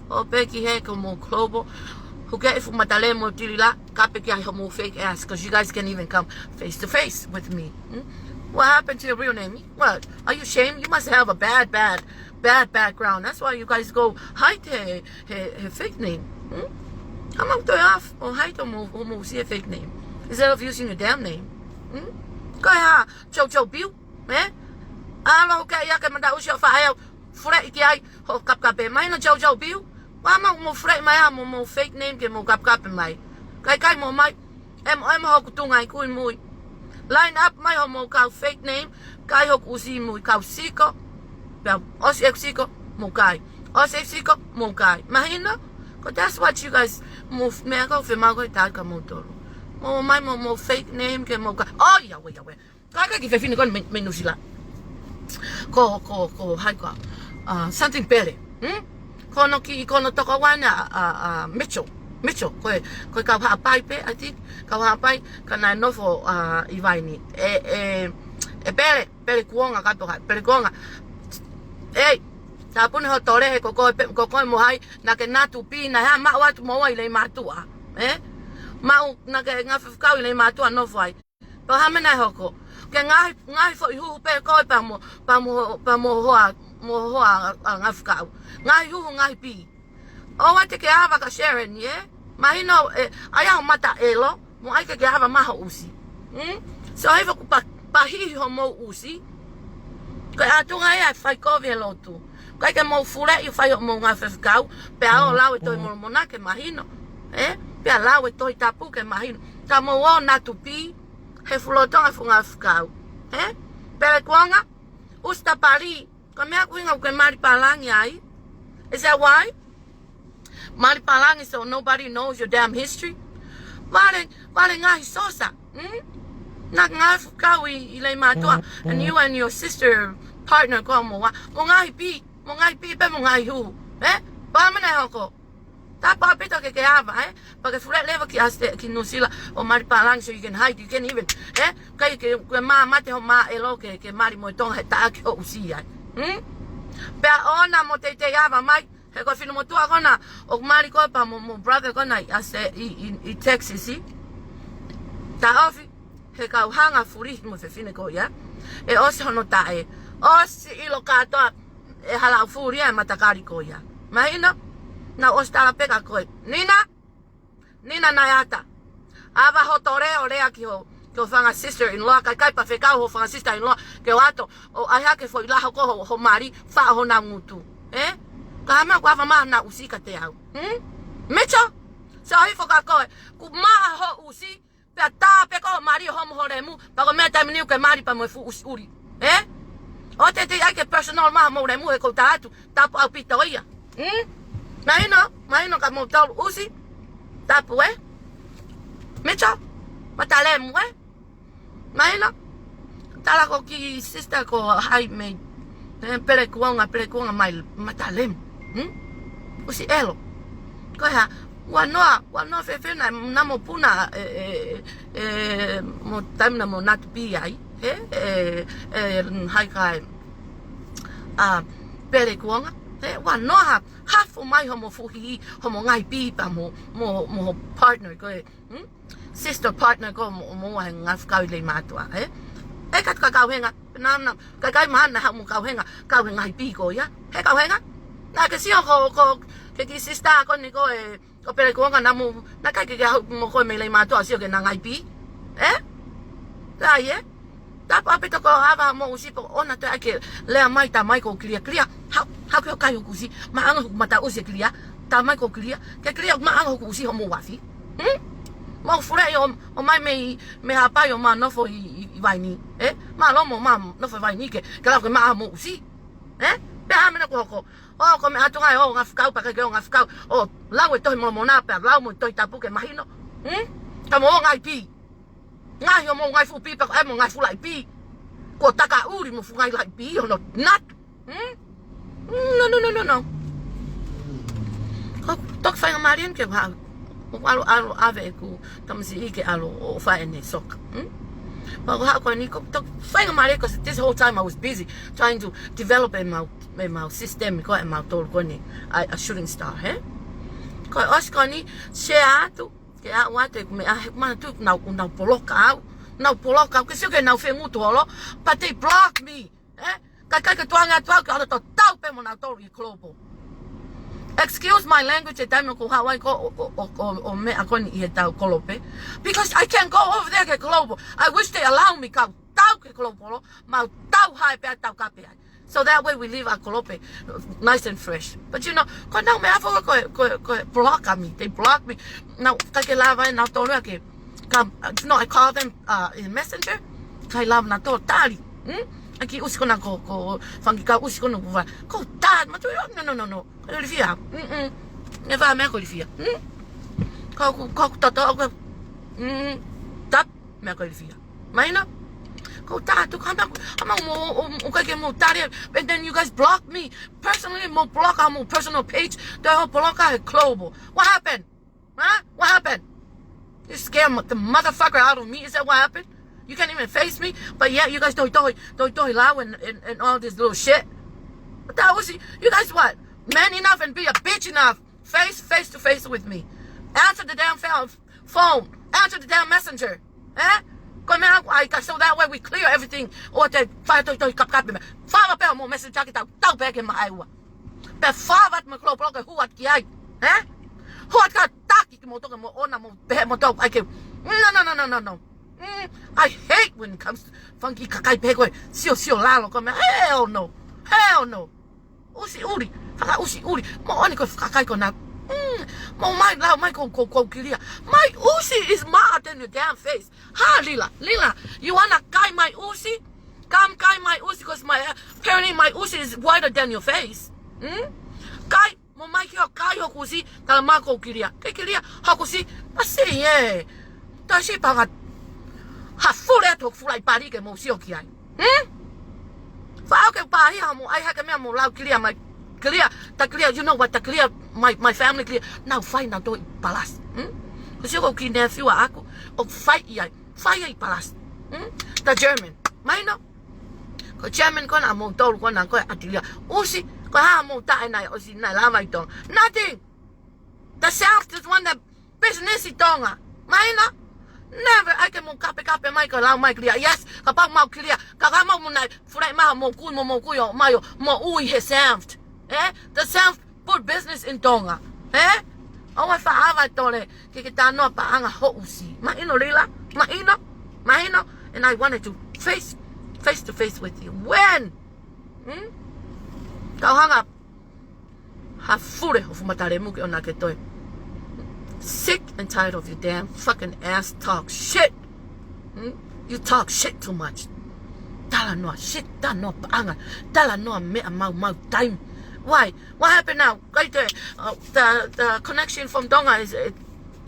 ʻO pē ki he ko mo global. Huke ifu matale mo tilila, kape ki ai ho mo fake ass, 'cause you guys can't even come face to face with me. Hmm? What happened to your real name? What? Are you ashamed? You must have a bad, bad, bad background. That's why you guys go hide he, he, he fake name. Hmm? How about the off or hide or move, or move, see a fake name? Instead of using your damn name. Hmm? Ko e hā, Jojo Biu, eh? ʻAlu ke ia ke mata ʻusi ʻo faʻa eo, fleʻi ki ai, ho kapkape. Mahino Jojo Biu? Wa ma mo fleʻi mai ā mo, mo fake name ke mo kapkape mai. Kai kai mo mai. Em, em hoku tunga ʻi kui mui. Line up mai ho mo kau fake name, kai hoku ʻusi mui kau siko. Pea, ʻosi ʻeku siko, mo kai. ʻOsi ʻeku siko, mo kai. Mahino? Ko that's what you guys mo, meʻa ko femau ko e tā ka mo tolo. Mo mai mo, mo fake name ke mo kai. Oh, ia we, ia we. Ka ka ki fefine ko eni mei, mei Nuʻusila. Ko, ko, ko, hai ko, uh, something pele. Hmm? Ko hono ki, ko hono tokoua ʻa, ʻa, ʻa, Mitchell. Mitchell, ko e, ko e kau Haʻapai pē, I think. Kau Haʻapai, ka naʻe nofo, uh, ʻi Vaini. E, e, e pele, pele kuonga ka toka, pele kuonga. Ei, tāpuni ho tole he ko koe pē, ko koe mo hai, naʻa ke natu pī, naʻe hā maʻu atu mo ua ʻi Leimātuʻa. Eh? Maʻu, naʻa ke ngaahi fefekau ʻi Leimātuʻa nofo ai. Pea hā meʻa naʻe hoko. Ke ngaahi, ngaahi foʻi huhu pē koe pea mo, pea mo, pea mo hoa, mo hoa ʻa, ʻa ngaahi fekau. Ngaahi huhu, ngaahi pī. ʻOua te ke ava ka Sharon, ē? Mahino, e, ʻai ʻa ho mata ʻelo, mo ʻai ke ke ava mai ho ʻusi. Hmm? So, hei foku pa, pahihi ho mo ʻusi. Ko e ʻatunga ia ʻe fai kovi he lotu. Ko e ke mo fuleʻi fai ho mo ngaahi fefekau, pea ō lau e Tohi Molomona ke mahino. Eh? Pea lau e Tohi Tapu ke mahino. Ka mo ō natu pī, he fulotonga fu ngaahi fekau. Eh? Pele kuonga, ʻusi tapali, ko e meʻa ʻoku ʻuhinga ʻoku ke mali pālangi ai. Is that why? Mali pālangi so nobody knows your damn history. Vale, vale ngaahi sosa. Hmm? Naʻa ke ngaahi fekau ʻi, ʻi Leimātuʻa. And you and your sister partner ko mo ua. Mo ngaahi pī, mo ngaahi pī pē mo ngaahi huhu. Eh? Pea meʻa naʻe hoko. Tāpau ʻaupito ke ke ava, eh? Pea ke fuleʻi leva ki ʻAosite, ki Nuʻusila, ʻo mali pālangi so you can hide, you can even, eh? Kai ke, ke mā mate ho mā ʻelo ke, ke mali mo e Tonga he taʻaki ho ʻusi ai. Hmm? Pea ʻoua naʻa mo teitei ava mai, he ko e finemotuʻa ko ena, ʻoku mali ko ē pea mo, mo brother ko ena ʻi ʻAosite, ʻi, ʻi, ʻi Texas, ē? Taʻofi, he kau hanga fulihi mo e fefine ko ia. ʻE ʻosi hono taʻe. ʻOsi ʻilo kātoa, ʻe hala ʻo fuli ʻa e matakali ko ia. Mahino? Naʻa ʻosi tala pē kia koe. Nina? Nina Naiata. Ava ho tole ʻo lea ki ho, ki ho fanga sister-in-law, kai kai pea fekau ho fanga sister-in-law, ke ʻoatu, ʻo ʻai hake foʻi laho ko ho, ho mali, faʻo honau ngutu. Eh? Ka hā meʻa ʻoku ava mai honau ʻusi kiate au. Hmm? Mitchell? So hifo kia koe, ʻoku maʻa ho ʻusi, pea tā pē ko ho mali ʻo homo ho lemu, pea ko e meʻa taimi ni ʻoku ke mali pea mo e fuʻu ʻusi ʻuli. Eh? ʻOua te te ʻai ke personal mai homou lemu he ʻoku ou tala atu, tapu ʻaupito ia. Hmm? Mahino, mahino kia moutolu ʻusi. Tapu, eh? Mitchell, mata lemu, eh? Mahino, tala ko e kiʻi sister ko hai mei, eh, pele kuonga, pele kuonga mai mata lemu. Hmm? ʻUsi ʻelo. Ko e hā, Ua noa, ua noa fēfē naʻa, naʻa mo puna, ē, ē, ē, mo taimi naʻa mo natu pī ai, ē, ē, ē, hai kai, ā, Pele Kuonga, ē, ua noa ha, hafu mai homo fuhi, homo ngaahi pī pea mo, mo, mo ho partner ko ē, hmm? Sister partner ko ē mo, mo ua he ngaahi fekau ʻi Leimātuʻa, ē? ʻE kau ka kauhenga, naʻa, naʻa, ka kai mana ha mo kauhenga, kauhenga ʻi he pī ko ia, he kauhenga? Naʻa ke sio ko, ko, ke ki sister ko eni ko ē, ko Pele Kuonga naʻa mo, naʻa kai ke, ke hau mo ko ē mei Leimātuʻa sio ki heʻena ngaahi pī. Ē? Ka ʻi ai, ē? Tapu ʻaupito ko ava mo ʻusi pē ʻoua toe ʻai ke lea mai tā mai ko Kilia, Kilia. Hau, hau ke ʻo kai hoku ʻusi. Maʻanga hoku mata ʻusi ʻe Kilia. Tā mai ko Kilia. Ke Kilia maʻanga hoku ʻusi homo uafi. Hmm? Mo fule ʻo, ʻo mai mei, mei Haʻapai ʻo ma nofo ʻi, ʻi, ʻi Vainī. Ē? Mālō mo ma nofo ʻi Vainī ke, ke lava ke maʻa mo ʻusi. Ē? Pea hā meʻa naʻa ku hoko. ʻO, ko e meʻa atu ngai, ʻo, ngaahi fekau, pea ke ʻo ngaahi fekau. ʻO, lau e Tohi Molomona, pea lau mo e Tohi Tapu ke mahino. Hmm? Ka mo ʻo ngaahi pī. Ngaahi ʻo mo ngaahi fuʻu pī, pea ko e mo ngaahi fuʻu laʻi pī. Ko e taka uli mo fuʻu ngaahi laʻi pī, ʻo no, not. Hmm? No, no, no, no, no. Ko e toki faingamālie eni ke vā. ʻO ʻalu, ʻalu, ʻave ʻeku tamasiʻi ke ʻalu ʻo fai ʻene soccer. Hmm? Pea ko e hā ko eni ko e toki faingamālie, 'cause this whole time I was busy trying to develop ʻemau, ʻemau system ko ē ʻemau tolu ko eni, ʻa e, ʻa e Shooting Star, hē? Ko e ʻosi ko eni, share atu, ke ʻoua te ku meʻa he mana tu nau, nau poloka au, nau poloka au, ke sio ke nau fengutu holo, but they block me. Ē? Ka kai ka tuanga atu au ke ʻalu ʻo tau pē mo nautolu ʻi Global. Excuse my language, ʻi he taimi ʻoku ou haʻu ai ko ē ʻo, ʻo, ʻo, ʻo, ʻo meʻa ko eni ʻi he tau Global. Because I can't go over there ke Global. I wish they allow me kau tau ke Global, mau tau hae pē ʻa e tau kape ai. So that way we leave our Global nice and fresh. But you know, ko ʻenau meʻa foki ko e, ko e, ko e block me. They block me. Now, ka ke lava ʻe nautolu ia ke, ka, you know, I call them, uh, in messenger. Kai lava nautolu tali. Hmm? ʻA e kiʻi ʻusi ko ena ko, ko e fanga kiʻi kau ʻusi ko ena kuo vā. Ko tā, ma tu, no, no, no, no. Ko e ilifia. Mm-mm. Never meʻa ko e ilifia. Hmm? Ko, ko, ko, to, to, ko, mm, tap, meʻa ko e ilifia. Mahino? Ko tā, tu, hama, hama mo, o, o, kai ke mo tali, and then you guys block me. Personally, mo block, mo personal page. Te ho block he Global. What happened? Huh? What happened? You scare mo-, the motherfucker out of me? Is that what happened? You can't even face me, but yet you guys tohi tohi, tohi tohi lau and, and, and all this little shit. But that was, you guys what? Man enough and be a bitch enough. Face, face to face with me. Answer the damn phone. Phone. Answer the damn messenger. Ē? Ko e meʻa ai ka, so that way we clear everything. ʻOua te fai tohi tohi kapekape meʻa. Fava pē mo messenger ke tau, tau pē ke maʻa ua. Pea fava atu mo e Global ke hū atu ki ai. Ē? Hū atu ka taki kimoutolu ke mo ʻona mo pehē moutolu ai ke. No, no, no, no, no, no. Mm, I hate when it comes to fanga kiʻi kakai pehē ko e sio, sio lalo ko e meʻa. Hell no. Hell no. ʻUsi ʻuli. Fakaʻusi ʻuli. Mo ʻoni ko e kakai ko ena. Mm, mo mai lau mai ko, ko, ko Kilia. My ʻusi is maʻa than your damn face. Ha, Lila, Lila, you wanna kai my ʻusi? Come kai my ʻusi, 'cause my, apparently my ʻusi is whiter than your face. Hmm? Kai, mo mai ke ʻo kai hoku ʻusi, tala mai ko Kilia. Ke Kilia, hoku ʻusi, masi ē. Tasi panga, ha fule atu hoku fula ʻi pali ke mo sio ki ai. Hmm? Faʻo ke pahi ha mo, ai hake meʻa mo lau Kilia mai. Kilia, ta Kilia, you know what, ta Kilia, my, my family Kilia. Nau fai nautolu ʻi Palasi. Hmm? Ko sio ko e kiʻi nephew ʻaʻaku, ʻoku fai ʻi ai. Fai ʻi Palasi. Hmm? Ta German. Mahino? Ko German ko ena mo tolu ko ena ko e ʻAtilia. ʻUsi, ko e hā mo taʻe nai, ʻosi nai lava ʻi Tonga. Nothing. The South is one that business ʻi Tonga. Mahino? Never, ʻai ke mo kapekape mai ko e lau mai Kilia. Yes, kapau mau Kilia. Ka ka mau mo nai, fula ʻi maha mo kui, mo mo kui ʻo mai ʻo, mo ui he South. Eh? The South put business in Tonga. Eh? ʻOua ʻe faʻa ava tole, ke ke talanoa paʻanga ho ʻusi. Mahino Lila? Mahino? Mahino? And I wanted to face, face to face with you. When? Hmm? Kau hanga ha fule ho fuʻu mata lemu ke ʻona ke toe. Sick and tired of your damn fucking ass talk shit. Hmm? You talk shit too much. Talanoa shit, talanoa paʻanga, talanoa meʻa maumau taimi. Why? What happened now? Kai te, uh, the, the connection from Tonga is, uh,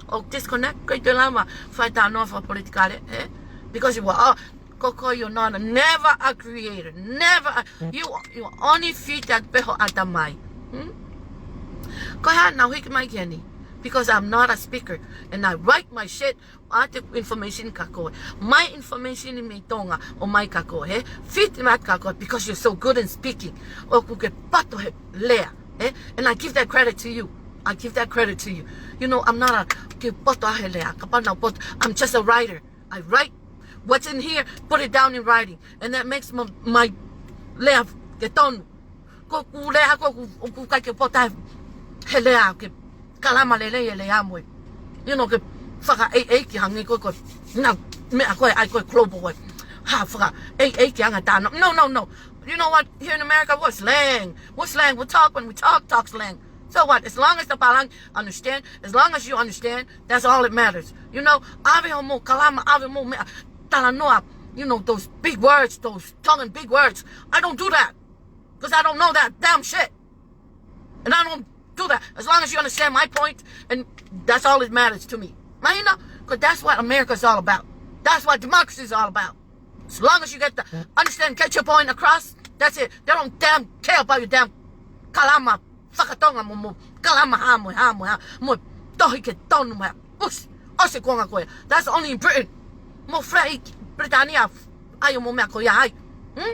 ʻo disconnect. Kai te lava fai talanoa fakapolitikale, eh? Because you are all, ko koe, you're not, never a creator. Never a, you, you only feed that pē ho ʻatamai. Hmm? Ko e hā naʻa nau hiki mai ki heni? because I'm not a speaker. And I write my shit, ʻoatu e information kia koe. My information ʻi mei Tonga, ʻomai kia koe, he? Fit mai kia koe, because you're so good in speaking. ʻOku ke poto he lea, he? And I give that credit to you. I give that credit to you. You know, I'm not a, ke poto au he lea, kapau naʻa ku poto. I'm just a writer. I write what's in here, put it down in writing. And that makes my, my lea ke tonu. Ko ʻeku lea, ko ʻeku, ʻoku ʻikai ke poto he lea ke kalama lelei e lea mo e. You know, ke fakaʻeiʻeiki hangē ko e, ko e, na, meʻa ko e, ʻai ko e global ko e. Ha, fakaʻeiʻeiki anga tano. No, no, no. You know what? Here in America, we're slang. We're slang. We talk when we talk, talk slang. So what? As long as the pālangi understand, as long as you understand, that's all that matters. You know, ʻave hoʻomou kalama, ʻave hoʻomou meʻa, talanoa, you know, those big words, those Tongan big words. I don't do that. Because I don't know that damn shit. And I don't do that. As long as you understand my point, and that's all that matters to me. Mahino? Because that's what America's all about. That's what democracy is all about. As long as you get the understand, get your point across, that's it. They don't damn care about your damn kalama fakatonga mo, mo kalama ha mo, ha mo, ha mo, tohi ke tonu mo, ʻusi, ʻosi e kuonga ko ē. That's only in Britain. Mo fleʻi Pilitānia, ʻai hoʻomou meʻa ko ia ai. Hmm?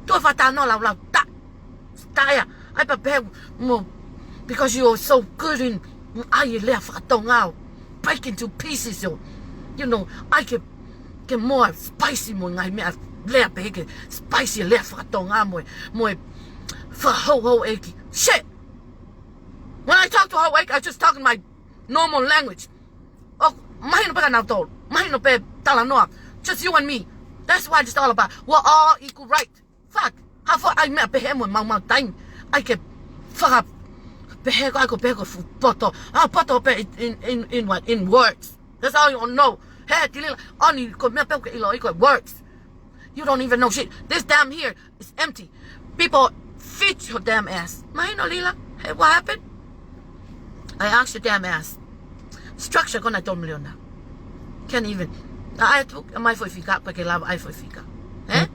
Tuʻu fakatano lau lau ta. Ta ia. ʻAi pē pehē mo, because you're so good in, ʻai e lea fakatonga ʻo break into pieces ʻo, you know, ʻai ke, ke more spicy mo e ngaahi meʻa lea pehē ke spicy e lea fakatonga mo e, mo e fakahouhouʻeiki. Shit! When I talk to houʻeiki, I just talk in my normal language. ʻO mahino pē kia nautolu. Mahino pē talanoa. Just you and me. That's what it's all about. We're all equal right. Fuck. Hafo ʻai meʻa pehē mo e maumau taimi. ʻAi ke faka pehē ko ʻai ko pehē ko e fuʻu poto. Ah, poto pē in, in, in what? In words. That's all you know. He, Tilila, ʻoni ko e meʻa pē ʻoku ke ʻiloʻi ko e words. You don't even know shit. This damn here is empty. People feed your damn ass. Mahino, Lila? Hey, what happened? I asked your damn ass. Structure ko ena tolu miliona. Can't even. ʻAi atu, ʻomai foʻi fika, pea ke lava ʻai foʻi fika. Eh?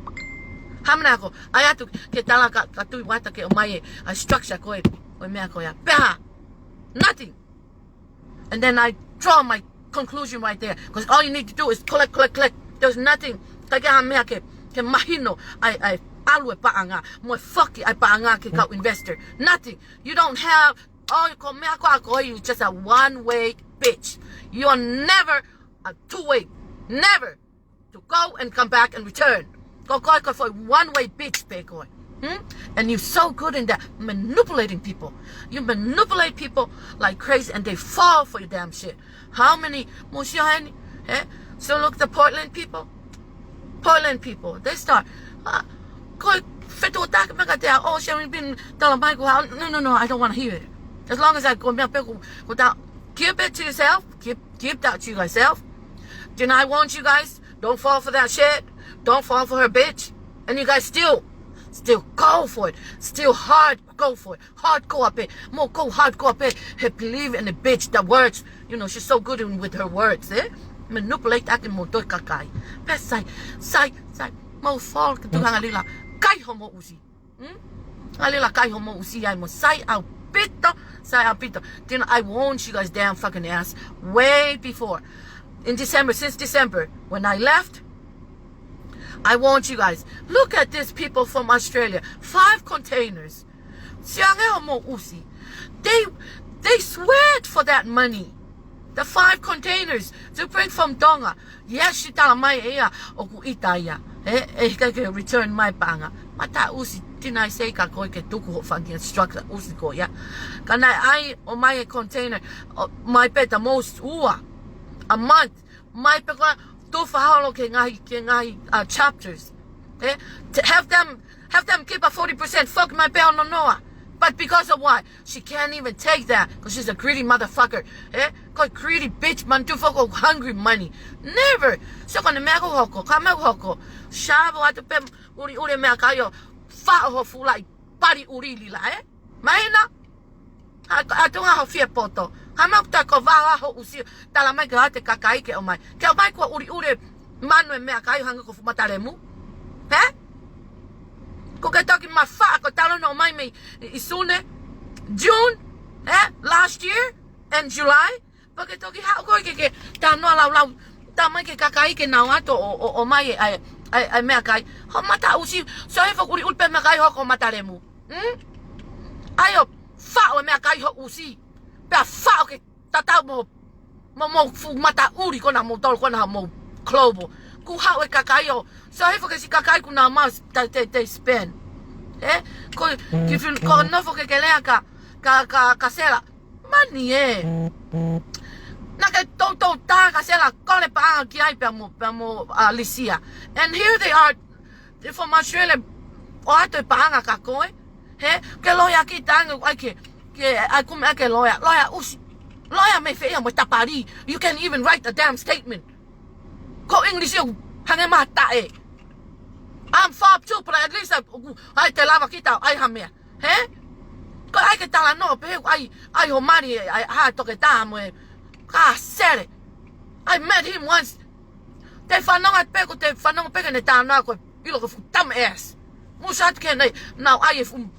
Hamana ko, ʻai atu ke tala kia, kia Tuʻi Vata ke ʻomai e, ʻai structure ko e, ko e meʻa ko ia. Pea, nothing. And then I draw my conclusion right there. Because all you need to do is collect, collect, collect. There's nothing. ʻIkai ke ha meʻa ke, ke mahino ʻa e, ʻa e ʻalu e paʻanga. Mo e foki ʻa e paʻanga ki he kau investor. Nothing. You don't have, oh, ko e meʻa ko ē ʻoku, you just a one-way bitch. You are never a two-way. Never. To go and come back and return. Ko koe ko e foʻi one-way bitch pē koe. Hmm? And you're so good in that, manipulating people. You manipulate people like crazy and they fall for your damn shit. How many, mo sio heni, eh? So look, the Portland people. Portland people, they start, uh, ko e fetuʻutaki mai kiate au, oh, Sherry Bean, tala mai ko e hā, no, no, no, I don't wanna hear it. As long as I go, meʻa pē ko, ko e tā, keep it to yourself, keep, keep that to yourself. Then I warned you guys, don't fall for that shit. Don't fall for her, bitch. And you guys still, still go for it. Still hard, go for it. Hardcore pē. Mo go hardcore pē. He believe in the bitch that words. You know, she's so good in, with her words, eh? Manipulate ʻaki mo toe kakai. Pea sai, sai, sai. Mo fall ke tuʻu anga Lila. Kai hoʻomou ʻusi. Hmm? ʻAlila kai hoʻomou ʻusi ai mo sai ʻaupito, sai ʻaupito. Then I warned you guys damn fucking ass way before. In December, since December, when I left, I warned you guys. Look at these people from Australia. Five containers. Sio ange hoʻomou ʻusi. They, they sweat for that money. The five containers to bring from Tonga. Yes, ʻi he tala mai ʻe ia ʻoku ʻita ia. He, he ʻikai ke return mai paʻanga. Mata ʻusi, didn't I say kia koe ke tuku hoʻo fanga structure ʻusi ko ia. Ka naʻe ʻai ʻomai e container, ʻomai pē the most ua a month. Mai pē ko e tufa holo ki he ngaahi, ki he ngaahi, uh, chapters. Eh? To have them, have them keep a forty percent, fuck mai pē ʻo nonoa. But because of what? She can't even take that because she's a greedy motherfucker. Eh? Ko e greedy bitch, manatu foki ʻoku hungry money. Never. So ko e meʻa ʻoku hoko, ko e meʻa ʻoku hoko. Shavo atu pē ʻuliʻuli e meʻakai ʻo faʻo hoʻo fuʻu laʻi pali ʻuli Lila, eh? Mahino? ʻA, ʻa Tonga hoʻo fie poto. Hā e meʻa ʻoku ta ko vā hoʻo ʻusi, tala mai ke ʻoatu e kakai ke ʻomai. Ke ʻomai kuo ʻuliʻuli e manu e meʻakai hangē ko e fuʻu mata lemu. He? Ko e toki mafaʻa ko e talanoa mai mei ʻi, ʻi Sune, June, eh? Last year? and July, pea ke toki haʻu koe ke, ke talanoa laulau, tā mai ki he kakai ke nau ō atu ʻo, ʻo, ʻomai e, ʻai, ʻai, ʻai meʻakai. Hoʻo mata ʻusi, so he foʻi ʻuliʻuli pē meʻakai hoko mata lemu. Hmm? ʻAi ʻo faʻo e meʻakai hoʻo ʻusi. Pea faʻo ke tatau mo, mo, mo fuʻu mata ʻuli ko ena mo tolo ko ena mo Globo. Kuo haʻu e kakai ʻo, so he foʻi kiʻi kakai kuo nau maʻu, they, they, they spend. Eh? Ko, ki fil-, ko nofo ke ke lea ka, ka, ka, ka Sela. Mani ē. Naʻa ke toutou tā ka Sela kole paʻanga ki ai pea mo, pea mo, uh, Lisia. And here they are, they're from Australia, ʻoatu e paʻanga kia koe. He, ke loea ki tango, ʻai ke, ke, ʻai kumi ʻai ke loea, loea ʻusi. Loea mei fē ia mo tapali. You can even write a damn statement. Ko English ʻoku hangē mai ha taʻe. I'm fab too, but at least I, ʻai te lava kita, ʻai ha meʻa. He? Ko ʻai ke talanoa pē, ʻai, ʻai hoʻo mali, ʻai ha toke tā mo e. Ka Sela. I met him once. Te fanongo pē, ko te fanongo pē ke ne talanoa ko e ʻilo ko e fuʻu dumb ass. Musa atu ke ne, nau ʻai e fuʻu,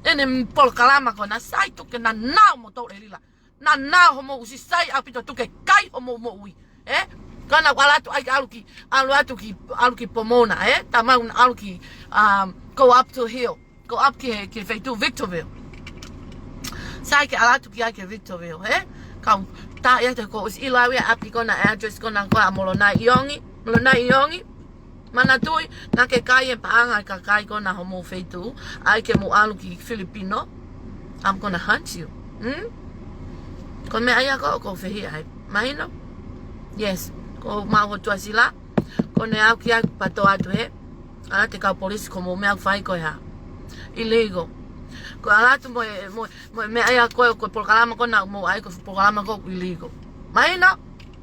ʻene polokalama ko ena sai tuku ke na nau mo tau e lila. Na nau hoʻomou ʻusi sai ʻaupito tuku ke kai hoʻomou moʻui. Eh? Ka na ʻalu atu ʻai ke ʻalu ki, ʻalu atu ki, ʻalu ki Pomona, eh? Tā mai ʻalu ki, um, go up to hill. Go up ki, ki feituʻu Victorville. Sai ke ʻalu atu ki ai ki Victorville, eh? Kau tā ia te ko ʻusi ʻilo au ia ʻapi ko ena address ko ena ko ē ʻa Molonai ʻIongi. Molonai ʻIongi. Manatuʻi, naʻa ke kai e paʻanga e kakai ko ena homou feituʻu, ʻai ke mou ʻalu ki Filipino, I'm gonna hunt you. Hmm? Ko e meʻa ia ko, ko fehiʻa ai. Mahino? Yes. Ko mau ho tuʻasila. Ko ena ʻoku ʻai pea toʻo atu he. ʻAlu atu e kau polisi ko hoʻomou meʻa ʻoku fai ko e hā. Illegal. Ko e ʻalu atu mo e, mo, mo e meʻa ia ko, ko e polokalama ko ena mou ʻai ko e polokalama ko ʻoku illegal. Mahino?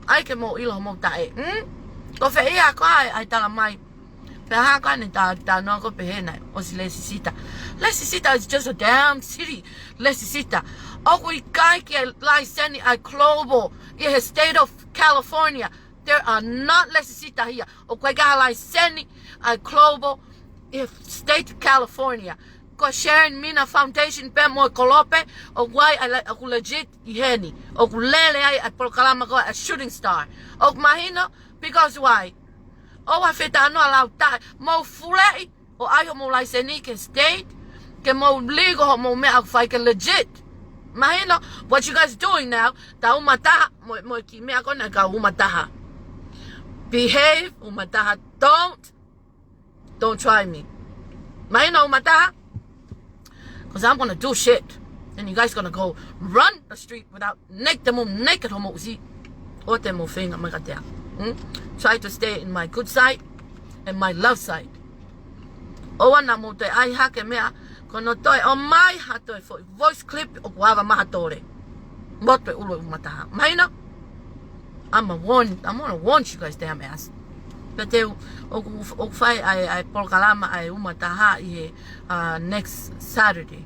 ʻAi ke mou ʻilo homou taʻe. Hmm? Ko fehiʻa ko ē ʻai, ʻai tala mai. Pea hā ko ena tā, tā noa ko pehē nai, ʻosi lēsisita. Lēsisita is just a damn city. Lēsisita. ʻOku ʻikai ke laiseni ʻa e Globo ʻi he state of California. There are not lēsisita here. ʻOku ʻikai ke laiseni ʻa e Globo ʻi he state of California. Ko Sharon Mina Foundation pē mo e kolope, ʻoku ʻai, ʻai, ʻoku legit ʻi heni. ʻOku lele ai ʻa e polokalama ko ē ʻa Shooting Star. ʻOku mahino, because why? ʻOua fetanoa lau taʻe, mou fuleʻi, ʻo ʻai hoʻomou laiseni ki he state, ke mou legal hoʻomou meʻa ʻoku fai ke legit. Mahino, what you guys doing now, tā uma taha, mo, mo e kiʻi meʻa ko ena ka uma taha. Behave, uma taha, don't, don't try me. Mahino uma taha, 'cause I'm gonna do shit. And you guys gonna go run the street without naked, mo naked hoʻomou ʻusi. ʻOua te mou feinga mai kiate au. Hmm? Try to stay in my good side and my love side. ʻOua naʻa mou toe ʻai hake meʻa, ko hono toe ʻomai ha toe foʻi voice clip ʻoku ava maha tole. Mo toe ʻulu uma taha. Mahino? I'm a warn, I'm gonna warn you guys, damn ass. Pea te u, ʻoku, ʻoku fai ʻa e, ʻa e polokalama ʻa e uma taha ʻi he, uh, next Saturday.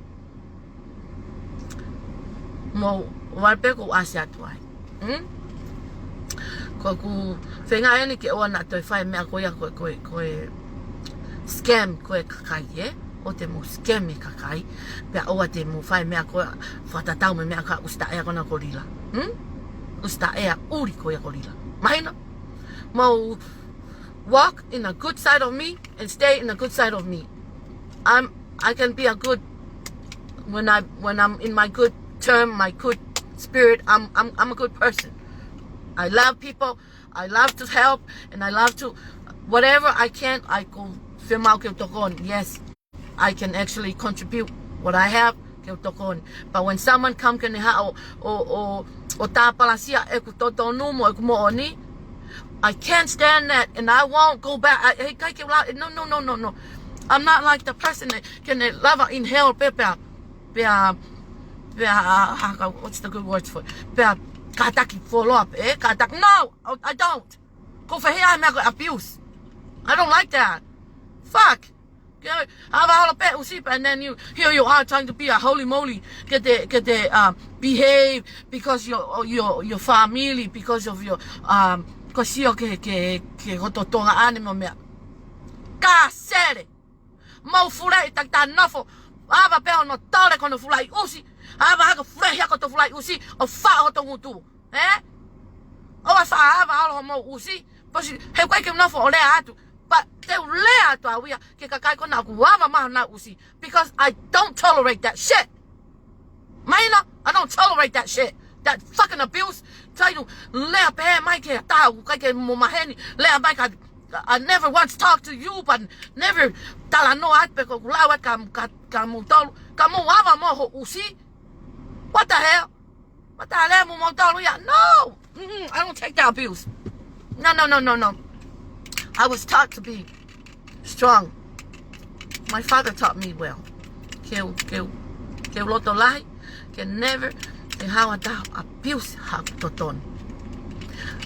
Mou, ʻoua pē ʻoku ʻasi atu ai. Hmm? Ko ʻeku feinga eni ke ʻoua naʻa toe fai meʻa ko ia ko, ko, ko e scam ko e kakai, eh? ʻOua te mou scam e kakai. Pea ʻoua te mou fai meʻa ko e fakatatau mo e meʻa ko e ʻusi taʻe ko ena ko Lila. Hmm? ʻUsi taʻe ʻuli ko ia ko Lila. Mahino? Mou walk in a good side of me and stay in a good side of me. I'm, I can be a good, when I, when I'm in my good term, my good spirit, I'm, I'm, I'm a good person. I love people, I love to help, and I love to, whatever I can, I go fill my tokoni. Yes. I can actually contribute what I have, ke u tokoni. But when someone come ke ne haʻu ʻo, ʻo, ʻo, ʻo tāpalasia ʻeku totonu mo ʻeku moʻoni, I can't stand that, and I won't go back. I, he ʻikai ke u la-, no, no, no, no, no. I'm not like the person that can lava in hell, pea, pea, pea, pea, uh, uh, uh, what's the good words for it? Pea, kātaki follow up, eh? Kātaki, no, I, I don't. Ko fehiʻa meʻa ko e abuse. I don't like that. Fuck. Ke, ava holo pē ʻusi pē, and then you, here you are trying to be a holy moly. Ke te, ke te, um, behave because your, your, your family, because of your, um, ko sio ke, ke, ke ko Tonga ʻaneafi mo meʻa. Ka Sela. Mou fuleʻi takitaha nofo. ʻAva pē hono tole ko hono fulaʻi ʻusi. ʻAva hake fulaʻi hake hoto fulaʻi ʻusi ʻo faʻo hoto ngutu. Ē? ʻOua ʻe faʻa ʻava ʻalu hoʻomou ʻusi. Pasi, he ʻikai ke nofo ʻo lea atu. But te u lea atu au ia ki he kakai ko ena ʻoku ʻava mai honau ʻusi. Because I don't tolerate that shit. Mahino, I don't tolerate that shit. That fucking abuse. Try to lea pehē mai ki ha taha ʻoku ʻikai ke mo maheni. Lea mai ka, I never once talk to you, but never talanoa atu pe ko ʻeku lau atu kia, kia, kia moutolu. Ka mou ʻava mo ho ʻusi. What the hell? What the hell mo moutolu ia? No! Mm-mm, I don't take that abuse. No, no, no, no, no. I was taught to be strong. My father taught me well. Ke u, ke u, ke u loto lahi, ke never, ke hawa ta abuse ha totonu.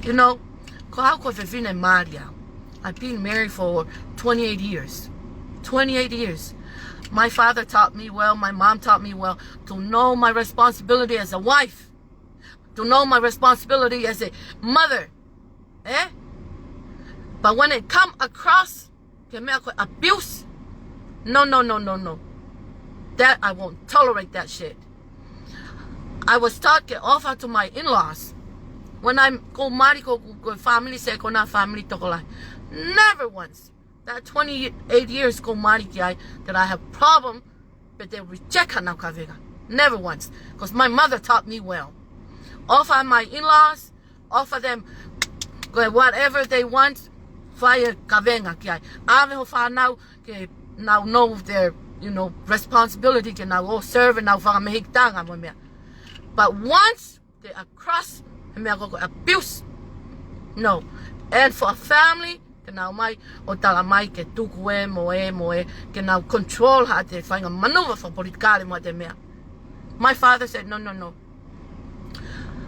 You know, ko au ko e fefine mali au. I've been married for twenty-eight years. Twenty-eight years. My father taught me well, my mom taught me well to know my responsibility as a wife, to know my responsibility as a mother. Eh? But when it come across ke meʻa ko e abuse, no, no, no, no, no. That I won't tolerate that shit. I was taught ke ʻofa to my in-laws. When I'm ko mali ko, ko family se ko na family tokolahi. Never once. That twenty-eight years ko mali ki ai that I have problem but they reject hanau kavenga. Never once. Because my mother taught me well. Offer my in-laws, offer them ko e whatever they want, fai e kavenga ki ai. ʻAve ho fānau ke nau know their, you know, responsibility ke nau ō serve ʻenau fakamehikitanga mo e meʻa. But once they are cross, he meʻa ko e abuse. No. And for a family, ke nau mai ʻo tala mai ke tuku e mo e mo e, ke nau control haʻate faʻahinga manuva fakapolitikale mo haʻate meʻa. My father said, no, no, no.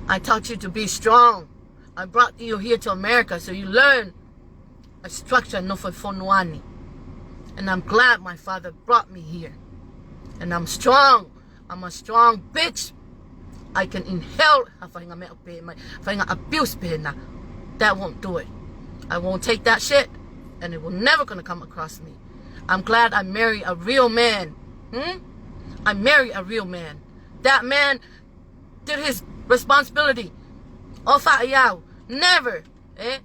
I taught you to be strong. I brought you here to America so you learn a structure nofo fonua ni. And I'm glad my father brought me here. And I'm strong. I'm a strong bitch. I can inhale ha faʻahinga meʻa pehē mai, faʻahinga abuse pehē na. That won't do it. I won't take that shit. And it will never gonna come across me. I'm glad I marry a real man. Hmm? I marry a real man. That man did his responsibility. ʻOfa ʻiate au. Never, eh?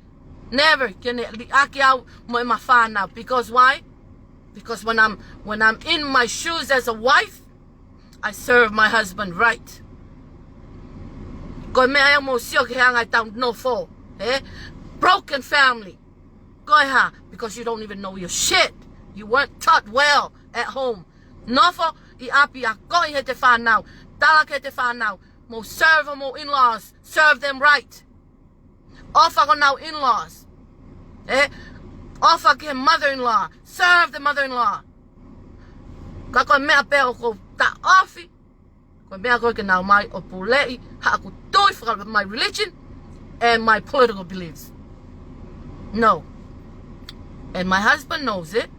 Never ke ne liʻaki au mo ʻema fānau. Because why? Because when I'm, when I'm in my shoes as a wife, I serve my husband right. Ko e meʻa ia mou sio ki he anga ʻetau nofo, eh? Broken family. Ko e hā? Because you don't even know your shit. You weren't taught well at home. Nofo ʻi ʻapi, akoʻi ʻe he fānau. Tala ki he fānau. Mou serve homou in-laws. Serve them right. ʻOfa ki honau in-laws. Eh? ʻOfa ki he mother-in-law. Serve the mother-in-law. Ka ko e meʻa pē ʻoku taʻofi, ko e meʻa ko ē ke nau mai ʻo puleʻi haʻaku tui faka-, my religion and my political beliefs. No. And my husband knows it.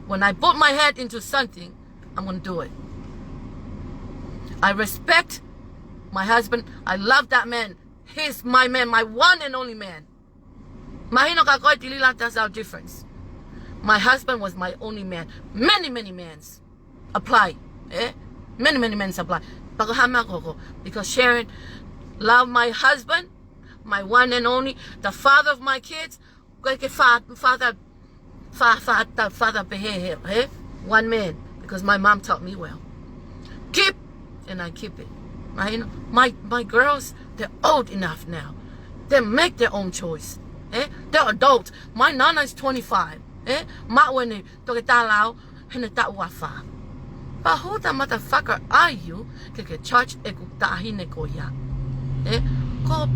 When I put my head into something, I'm gonna do it. I respect my husband. I love that man. He's my man, my one and only man. Mahino kia koe, Tilila, that's our difference. My husband was my only man. Many, many men's apply. Eh? Many, many men's apply. Pea ko e hā e meʻa ko ē? Because Sharon love my husband, my one and only, the father of my kids. Ko e ke fa-, father, fa-, fa-, ta-, father pehē he, he? One man, because my mom taught me well. Keep, and I keep it. Mahino, my, my girls, they're old enough now. They make their own choice. Eh? They're adult. My nana is twenty-five. Eh? Maʻu ʻene toketā lao, heʻene taʻu ua fā. But who the motherfucker are you ke ke charge ʻeku taʻahine ko ia? Eh? Ko,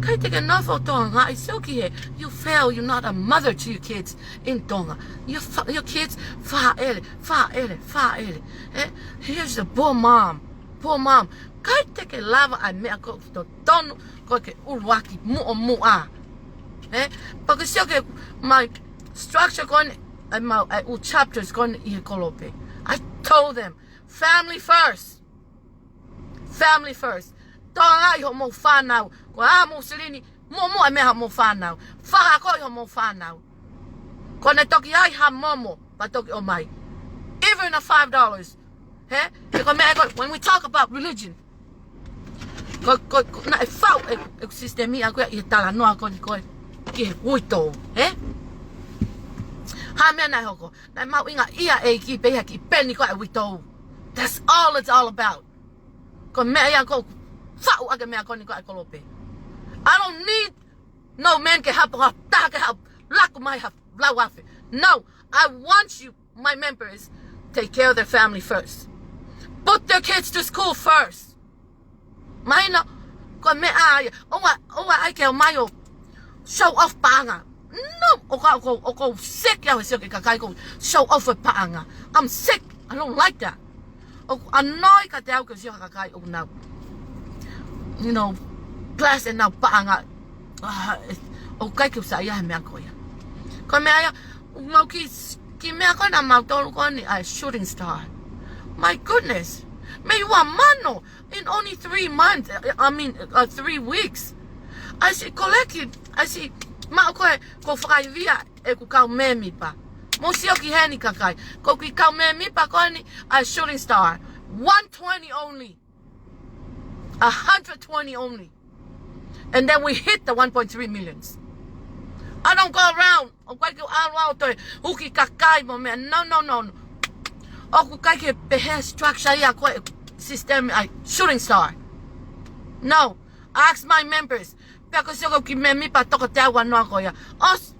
ʻikai te ke nofo ʻo tokangaʻi, sio ki hē. You fail, you're not a mother to your kids in Tonga. Your fa-, your kids, fāʻele, fāʻele, fāʻele. Eh? Here's the poor mom. Poor mom. ʻIkai te ke lava ʻa e meʻa ko ē totonu, ko e ke ʻuluaki muʻomuʻa. Eh? Pea ke sio ki he structure ko eni, ʻa e mau, ʻa e ʻū chapters ko eni ʻi he kolope. I told them, family first. Family first. Tokangaʻi hoʻomou fānau. Ko e hā mou silini, muʻomuʻa e meʻa hoʻomou fānau. Fakaakoʻi hoʻomou fānau. Ko ʻene toki ʻai ha momo, pea toki ʻomai. Even a five dollars. He? He ko e meʻa ko ē, when we talk about religion, ko, ko, ko, naʻe faʻu e, e sisitemi ʻaʻaku ia ʻi he talanoa ko eni ko ē ki he uitou, he? Hā e meʻa naʻe hoko? Naʻe mahuʻingaʻia e ʻEiki pē ia ki he peni ko ē ʻa e uitou. That's all it's all about. Ko e meʻa ia ʻoku faʻu ʻaki e meʻa ko eni ko ē ʻa e kolope. I don't need no man ke hapo ha taha ke hapo laku mai ha lau afe. No, I want you, my members, take care of their family first. Put their kids to school first. Mahino, ko e meʻa ia, ʻoua, ʻoua ʻai ke ʻomai ʻo show off paʻanga. No, ʻoku ou, ʻoku ou, ʻoku ou sick au he sio ki he kakai ʻoku show off e paʻanga. I'm sick. I don't like that. ʻOku annoy kiate au ke sio ki he kakai ʻoku nau, you know, plus ʻenau paʻanga. Ah, ʻoku ʻikai ke u saiʻia he meʻa ko ia. Ko e meʻa ia, ʻoku mau kiʻi, kiʻi meʻa ko ē naʻa mautolu ko eni ʻa e Shooting Star. My goodness. Mei ua mano in only three months, I mean, uh, three weeks. ʻAi siʻi collect, ʻai siʻi maʻu ko ē, ko e fakaivia ʻeku kau mēmipa. Mou sio ki heni kakai. Ko e kiʻi kau mēmipa ko eni ʻa e Shooting Star. One twenty only. A hundred twenty only. And then we hit the one point three millions. I don't go around. ʻOku ʻikai ke u ʻalu au ʻo toe huki kakai mo e meʻa. No, no, no, no. ʻOku ʻikai ke pehē e structure ia ko ē sisitemi ʻa e Shooting Star. No. Ask my members. Pea ko e sio ki he kiʻi mēmipa toko teau ua noa ko ia. ʻOsi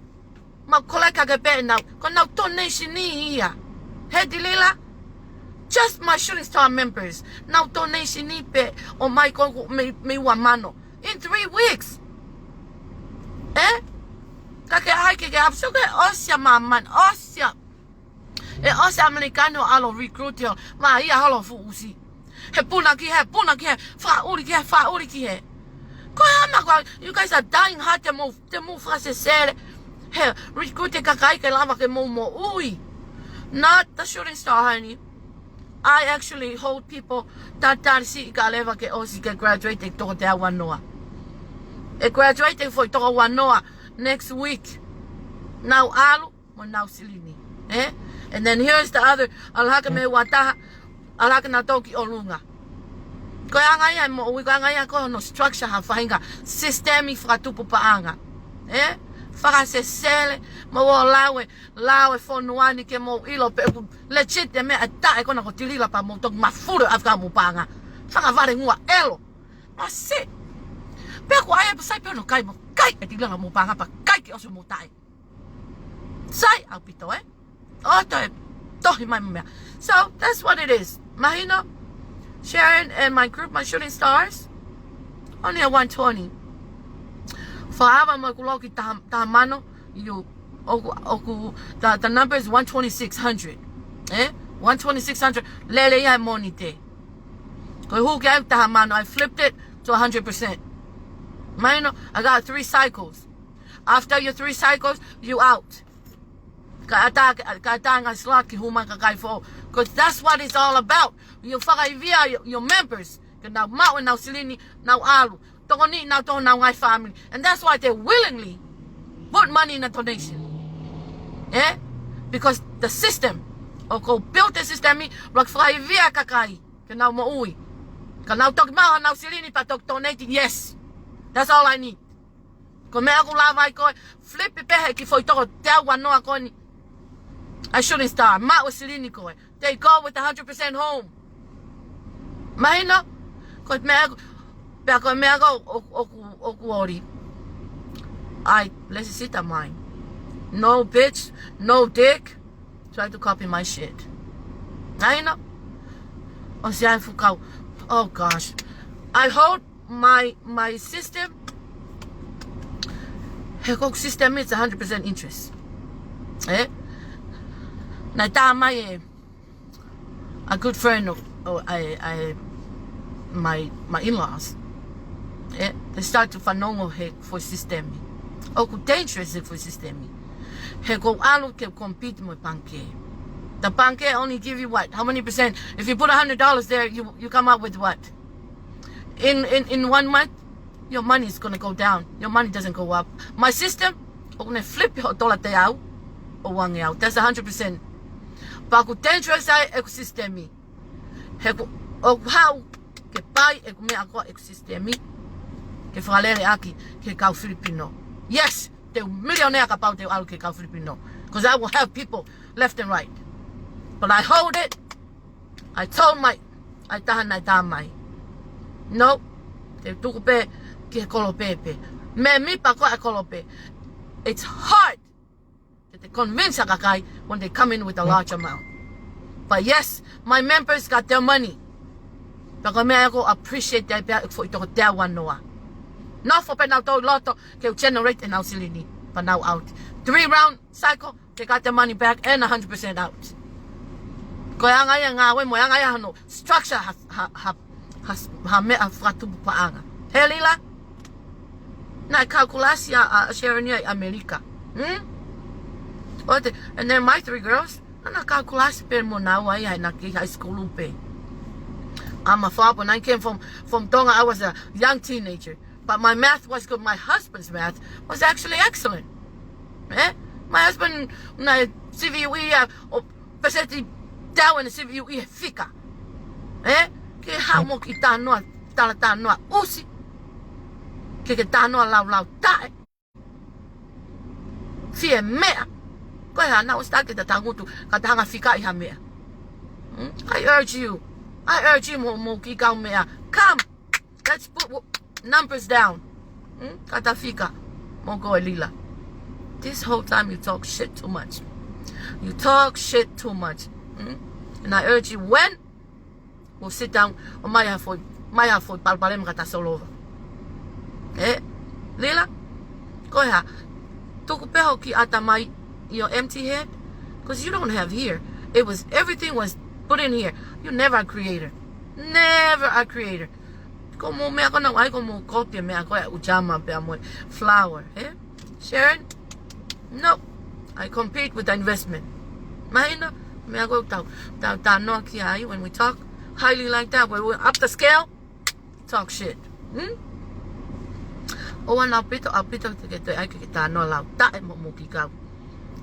mau collect ʻaki pē ʻenau, ko ʻenau donation ia. He Delila, just my Shooting Star members. ʻEnau donation pē ʻomai ko ē mei, mei ua mano. In three weeks. Eh? Ka ke ʻai ke ke hapsu ke ʻosi ia māmani, ʻosi ia. ʻE ʻosi ʻAmelika ni ʻo ʻalu ʻo recruit ʻo maʻu ia holo fuʻu ʻusi. He puna ki he, puna ki he, fakaʻuli ki he, fakaʻuli ki he. Ko e hā e meʻa ko ē, you guys are dying hard, te mou, te mou fakasesele. He recruit e kakai ke lava ke mou moʻui. Not the Shooting Star, honey. I actually hold people tatali siʻi kae leva ke ʻosi ke graduate e toko teau ua noa. ʻE graduate e foʻi toko ua noa next week. Nau ʻalu mo ʻenau silini. Eh? And then here's the other, ʻalu hake mei he ua taha, ʻalu hake nautolu ki ʻolunga. Ko e anga ia e moʻui, ko e anga ia ko hono structure ha faʻahinga sisitemi fakatupu paʻanga. Eh? Fakasesele, mou ō lau e, lau e fonua ni ke mou ʻilo pe ʻoku legit e meʻa ʻe taʻe ko ena ko Tilila pea mou toki mafulu ʻo ʻave ʻaki homou paʻanga. Fakavalengua ʻelo. Masiʻi. Pea ko e ʻai ʻe pē sai pē hono kai mo kai ʻe Tilila homou paʻanga pea kai ke ʻosi homou taʻe. Sai ʻaupito, eh? ʻO toe tohi mai mo e meʻa. So, that's what it is. Mahino, Sharon and my group, my Shooting Stars, only at one twenty. Fakaava mo ʻeku loki taha, taha mano, you, ʻoku, ʻoku, the, the number is one twenty-six hundred. Eh? One twenty-six hundred. Lele ia he Mōnite. Ko e hū ki ai taha mano, I flipped it to a hundred percent. Mahino, I got three cycles. After your three cycles, you out. Ka ʻatā, ka ʻatā e ngaahi slot ke hū mai e kakai foʻou. 'Cause that's what it's all about. You fakaivia your, your members. Ke nau maʻu ʻenau silini, nau ʻalu. Tokoniʻi nautolu honau ngaahi family. And that's why they willingly put money in a donation. Eh? Because the system, ʻoku ou build the system ʻi, ʻuluaki fakaivia e kakai ke nau moʻui. Ka nau toki maʻu honau silini pea toki donate, yes. That's all I need. Ko e meʻa ʻoku lava ai ko e flip pē he kiʻi foʻi toko teau ua noa ko eni ʻa e Shooting Star, maʻu e silini ko ē. They go with a hundred percent home. Mahino? Ko e meʻa ʻoku, pea ko e meʻa ʻoku, ʻoku, ʻoku, ʻoku ʻoli. ʻAi, let's sit a mind. No bitch, no dick. Try to copy my shit. Mahino? ʻOsi ʻa e fuʻu kau. Oh gosh. I hold my, my system. He ko ʻeku system, it's a hundred percent interest. Eh? Naʻe tā mai e, a good friend of, of I, I, my, my in-laws. Eh? They start to fanongo he foʻi system. ʻOku dangerous e foʻi system. He ʻoku ou ʻalu ke compete mo e pangikē. The pangikē only give you what? How many percent? If you put a hundred dollars there, you, you come out with what? In, in, in one month, your money is gonna go down. Your money doesn't go up. My system, ʻoku ne flip hoʻo tola teau ʻo ua ngeau. That's a hundred percent. Pea ʻoku dangerous ai ʻeku system ʻi. He ʻoku, ʻoku haʻu ke pai ʻeku meʻa ko ē, ʻeku sisitemi, ke fakalele ʻaki ki he kau Filipino. Yes, te u millionaire kapau te u ʻalu ki he kau Filipino. Because I will have people left and right. But I hold it. I told my, ʻa e taha naʻe tā mai, no, te u tuku pē ki he kolope pē. Mēmipa ko ē ʻa e kolope. It's hard to convince a kakai when they come in with a large amount. But yes, my members got their money. Pea ko e meʻa ʻoku appreciate ai pē ʻeku foʻi toko teau ua noa. Nofo pē nautolu ʻi loto ke u generate ʻenau silini. Pea nau out. Three round cycle, they got their money back and a hundred percent out. Ko e anga ia e ngāue mo e anga ia hono structure ha, ha, ha, ha, ha meʻa fakatupu paʻanga. He Lila, naʻe kau kalasi ʻa, ʻa Sharon ia ʻi ʻAmelika. Hmm? ʻO te, and then my three girls, naʻa na kau kalasi pē mo naua ia naʻa na kei high school pē. I'm a father, and I came from, from Tonga, I was a young teenager. But my math was good. My husband's math was actually excellent. Eh? My husband, naʻe sivi ui ia, ʻo peseti tau ʻene sivi ui he fika. Eh? Ke haʻu mo ki talanoa, talatalanoa ʻusi. Ke ke talanoa laulau taʻe. Fie meʻa. Ko e hā naʻa ʻosi taki ta tangutu, ka ta hanga fika ʻi ha meʻa. Hmm? I urge you. I urge you mo, mo ki kau meʻa. Come. Let's put w-, numbers down. Hmm? Ka ta fika. Mo koe Lila. This whole time you talk shit too much. You talk shit too much. Hmm? And I urge you, when we'll sit down, ʻomai ha foʻi, mai ha foʻi palopalema ka ta solova. Eh? Lila? Ko e hā? Tuku pē hoʻo kiʻi ʻatamai, your empty head. 'Cause you don't have here. It was, everything was put in here. You never a creator. Never a creator. Ko hoʻomou meʻa ko ena ʻoku ʻai ko hoʻomou kopi e meʻa ko ē ʻa Uchama pea mo e Flower, eh? Sharon? No. I compete with the investment. Mahino? Meʻa ko ē ʻoku tau, tau talanoa ki ai when we talk highly like that, when we're up the scale, talk shit. Hmm? ʻOua naʻa ʻaupito, ʻaupito te ke toe ʻai ke ke talanoa lau taʻe mo, mo ki kau.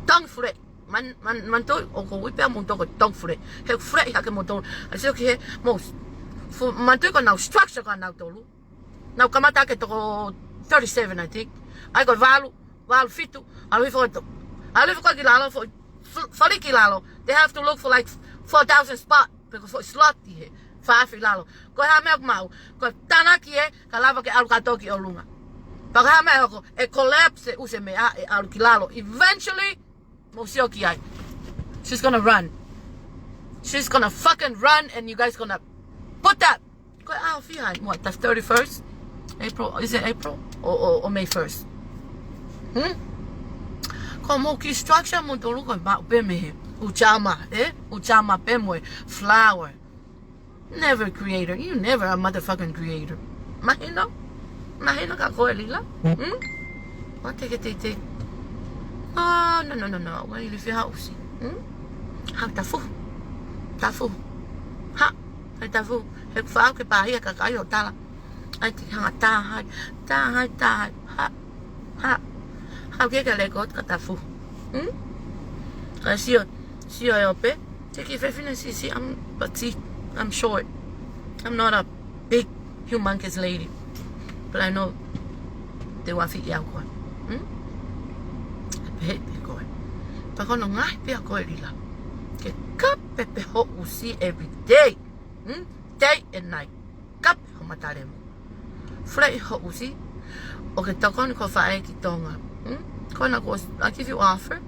Tongi fule. Man, man, man toi, ʻoku ou ui pē ʻa moutolu ko e tongi fule. He fule ʻi hake moutolu. ʻAi sio ki he mou. Fu-, man toi ko ʻenau structure ko ʻenau tolu. Nau kamata ke toko thirty-seven, I think. ʻAi ko e valu, valu fitu, ʻalu hifo to-, ʻalu hifo ko ē ki lalo, fo-, f-, fali ki lalo. They have to look for like four thousand spot. Pe ko e foʻi slot ʻi he faafi lalo. Ko e hā meʻa ʻoku maʻu, ko e tānaki ē, ka lava ke ʻalu kātoa ki ʻolunga. Pea ko e hā meʻa ʻe hoko, ʻe collapse ʻe ʻusi e meʻa, ʻe ʻalu ki lalo. Eventually, mou sio ki ai. She's gonna run. She's gonna fucking run and you guys gonna put that. Ko e ʻaho fiha eni, what, the thirty-first? April, is it April? Or, or, or May first? Hmm? Ko hoʻomou kiʻi structure moutolu ko e maʻu pē mei he Uchama, eh? Uchama pē mo e Flower. Never creator. You never a motherfucking creator. Mahino? Mahino kia koe Lila? Hmm? What the heck, they, they? Oh, no, no, no, no. Why you feel how she? Hmm? Hā, tafu. Tafu. Hā, hā, tafu. He fau ke pāhia ka kai o tala. ʻAi te hanga tāhai, tāhai, tāhai. Hā, hā. Hā, ke ke leko ka tafu. Hmm? Ka sio, sio e ope. Te ke fefine sisi, I'm petite, I'm short. I'm not a big, humongous lady. But I know te u afi ia koe. Hmm? Pehē pē koe. Pea ko hono ngaahi pē ia koe Lila. Ke kape pē ho ʻusi every day. Hmm? Day and night. Kape ho matalemu. Fleʻi ho ʻusi. ʻO ke tokoni ki ho faʻē ki Tonga. Hmm? Ko ena ko, I give you offer.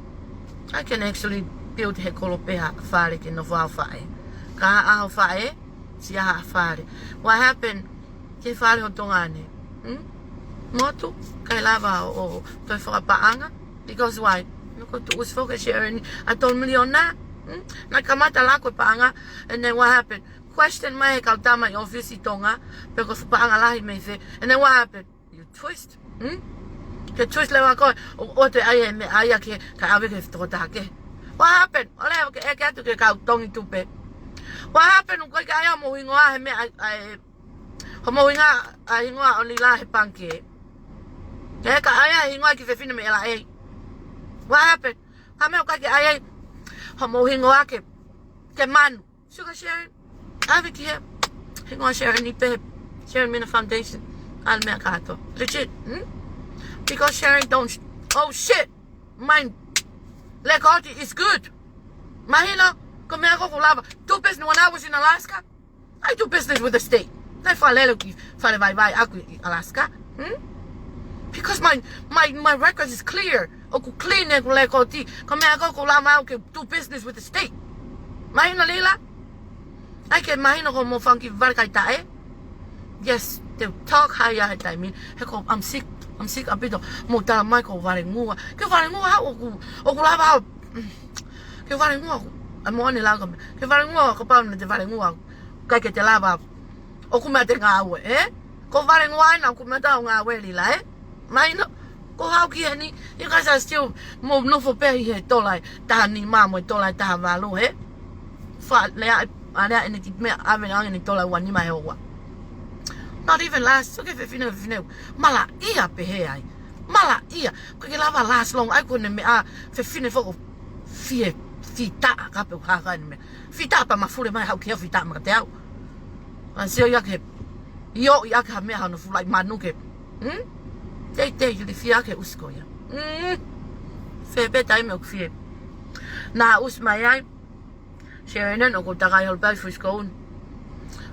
I can actually build he kolope ha fale ke nofo ai ho faʻē. Ka ʻa ho faʻē, sia ha fale. What happened ki he fale ho Tonga ni? Hmm? Motu, ʻikai lava ʻo, ʻo toe fakapaʻanga. Because why? Naʻa ko e tuʻusi foki ʻe Sharon ʻa e tolu miliona. Hmm? Naʻe kamata lako e paʻanga, and then what happened? Question mai he kau tama ʻi ʻōfisi ʻi Tonga, pe ko e fuʻu paʻanga lahi mei fē. And then what happened? You twist. Hmm? Ke twist leva koe, ʻo, ʻoua te ʻai e meʻa ia ke, kae ʻave ki he tokotaha kehe. What happened? ʻOua leva ke ʻeke atu ki he kau tongi tupe. What happened? ʻOku ʻikai ke ʻai hoʻomou hingoa he meʻa, ʻai, ʻai, hoʻomou hingoa, ʻai hingoa ʻo Lila he pangikē. He ka ʻai ʻa e hingoa ki he fefine mei L A. What happened? Hā meʻa ʻoku ʻikai ke ʻai ai hoʻomou hingoa ke, ke manu. Sugar Sharon, ʻAve ki he, he hingoa Sharon ni pē, Sharon Mina Foundation, ʻa e meʻa kātoa. Legit, hmm? Because Sharon don't, oh shit, mine, lekooti is good. Mahino, ko e meʻa ko ē ʻoku lava. Do business when I was in Alaska. I do business with the state. Naʻe fakalele ki fale vaivai ʻaku ʻi Alaska. Hmm? Because my, my, my record is clear. ʻOku clean ʻeku lekooti. Ko e meʻa ko ē ʻoku lava au ke do business with the state. Mahino Lila? ʻAi ke mahino ko mo fanga kiʻi vale kai taʻe. Yes, te u talk higher he taimi. He ko, I'm sick, I'm sick ʻaupito. Mo tala mai ko Valengua. Ke Valengua au ʻoku, ʻoku lava au. Ke Valengua ʻoku, ʻa mo ʻane lau ka me. Ke Valengua kapau naʻe te Valengua au. ʻIkai ke te lava au. ʻOku meʻa te ngāue, eh? Ko Valengua ena ʻoku meʻa tau ngāue Lila, eh? Mahino, ko hau ki heni, you guys are still mo nofo pē ʻi he tola ʻe taha nima mo e tola ʻe taha valu, eh? Fa, lea, a lea ʻene ki meʻa ʻave ʻene tola ua nima he ua. Not even last, so ke fefine, fefine. Malaʻia pehē ai. Malaʻia. Ko ke lava last long, ʻai ko ʻene meʻa fefine foki fie, fita, ka pe u haka ʻene meʻa. Fita pa mafule mai hau ki he fita ma ka te au. A sio ia ke, io ia ke ha meʻa hano fula ʻi manu ke. Hmm? Tei, tei, ki te fia ke ʻusi ko ia. Hmm? Fē pē taimi ʻoku fie. Naʻa ʻusi mai ai. Sharon ʻoku takai holo pē ʻi Frisco ni.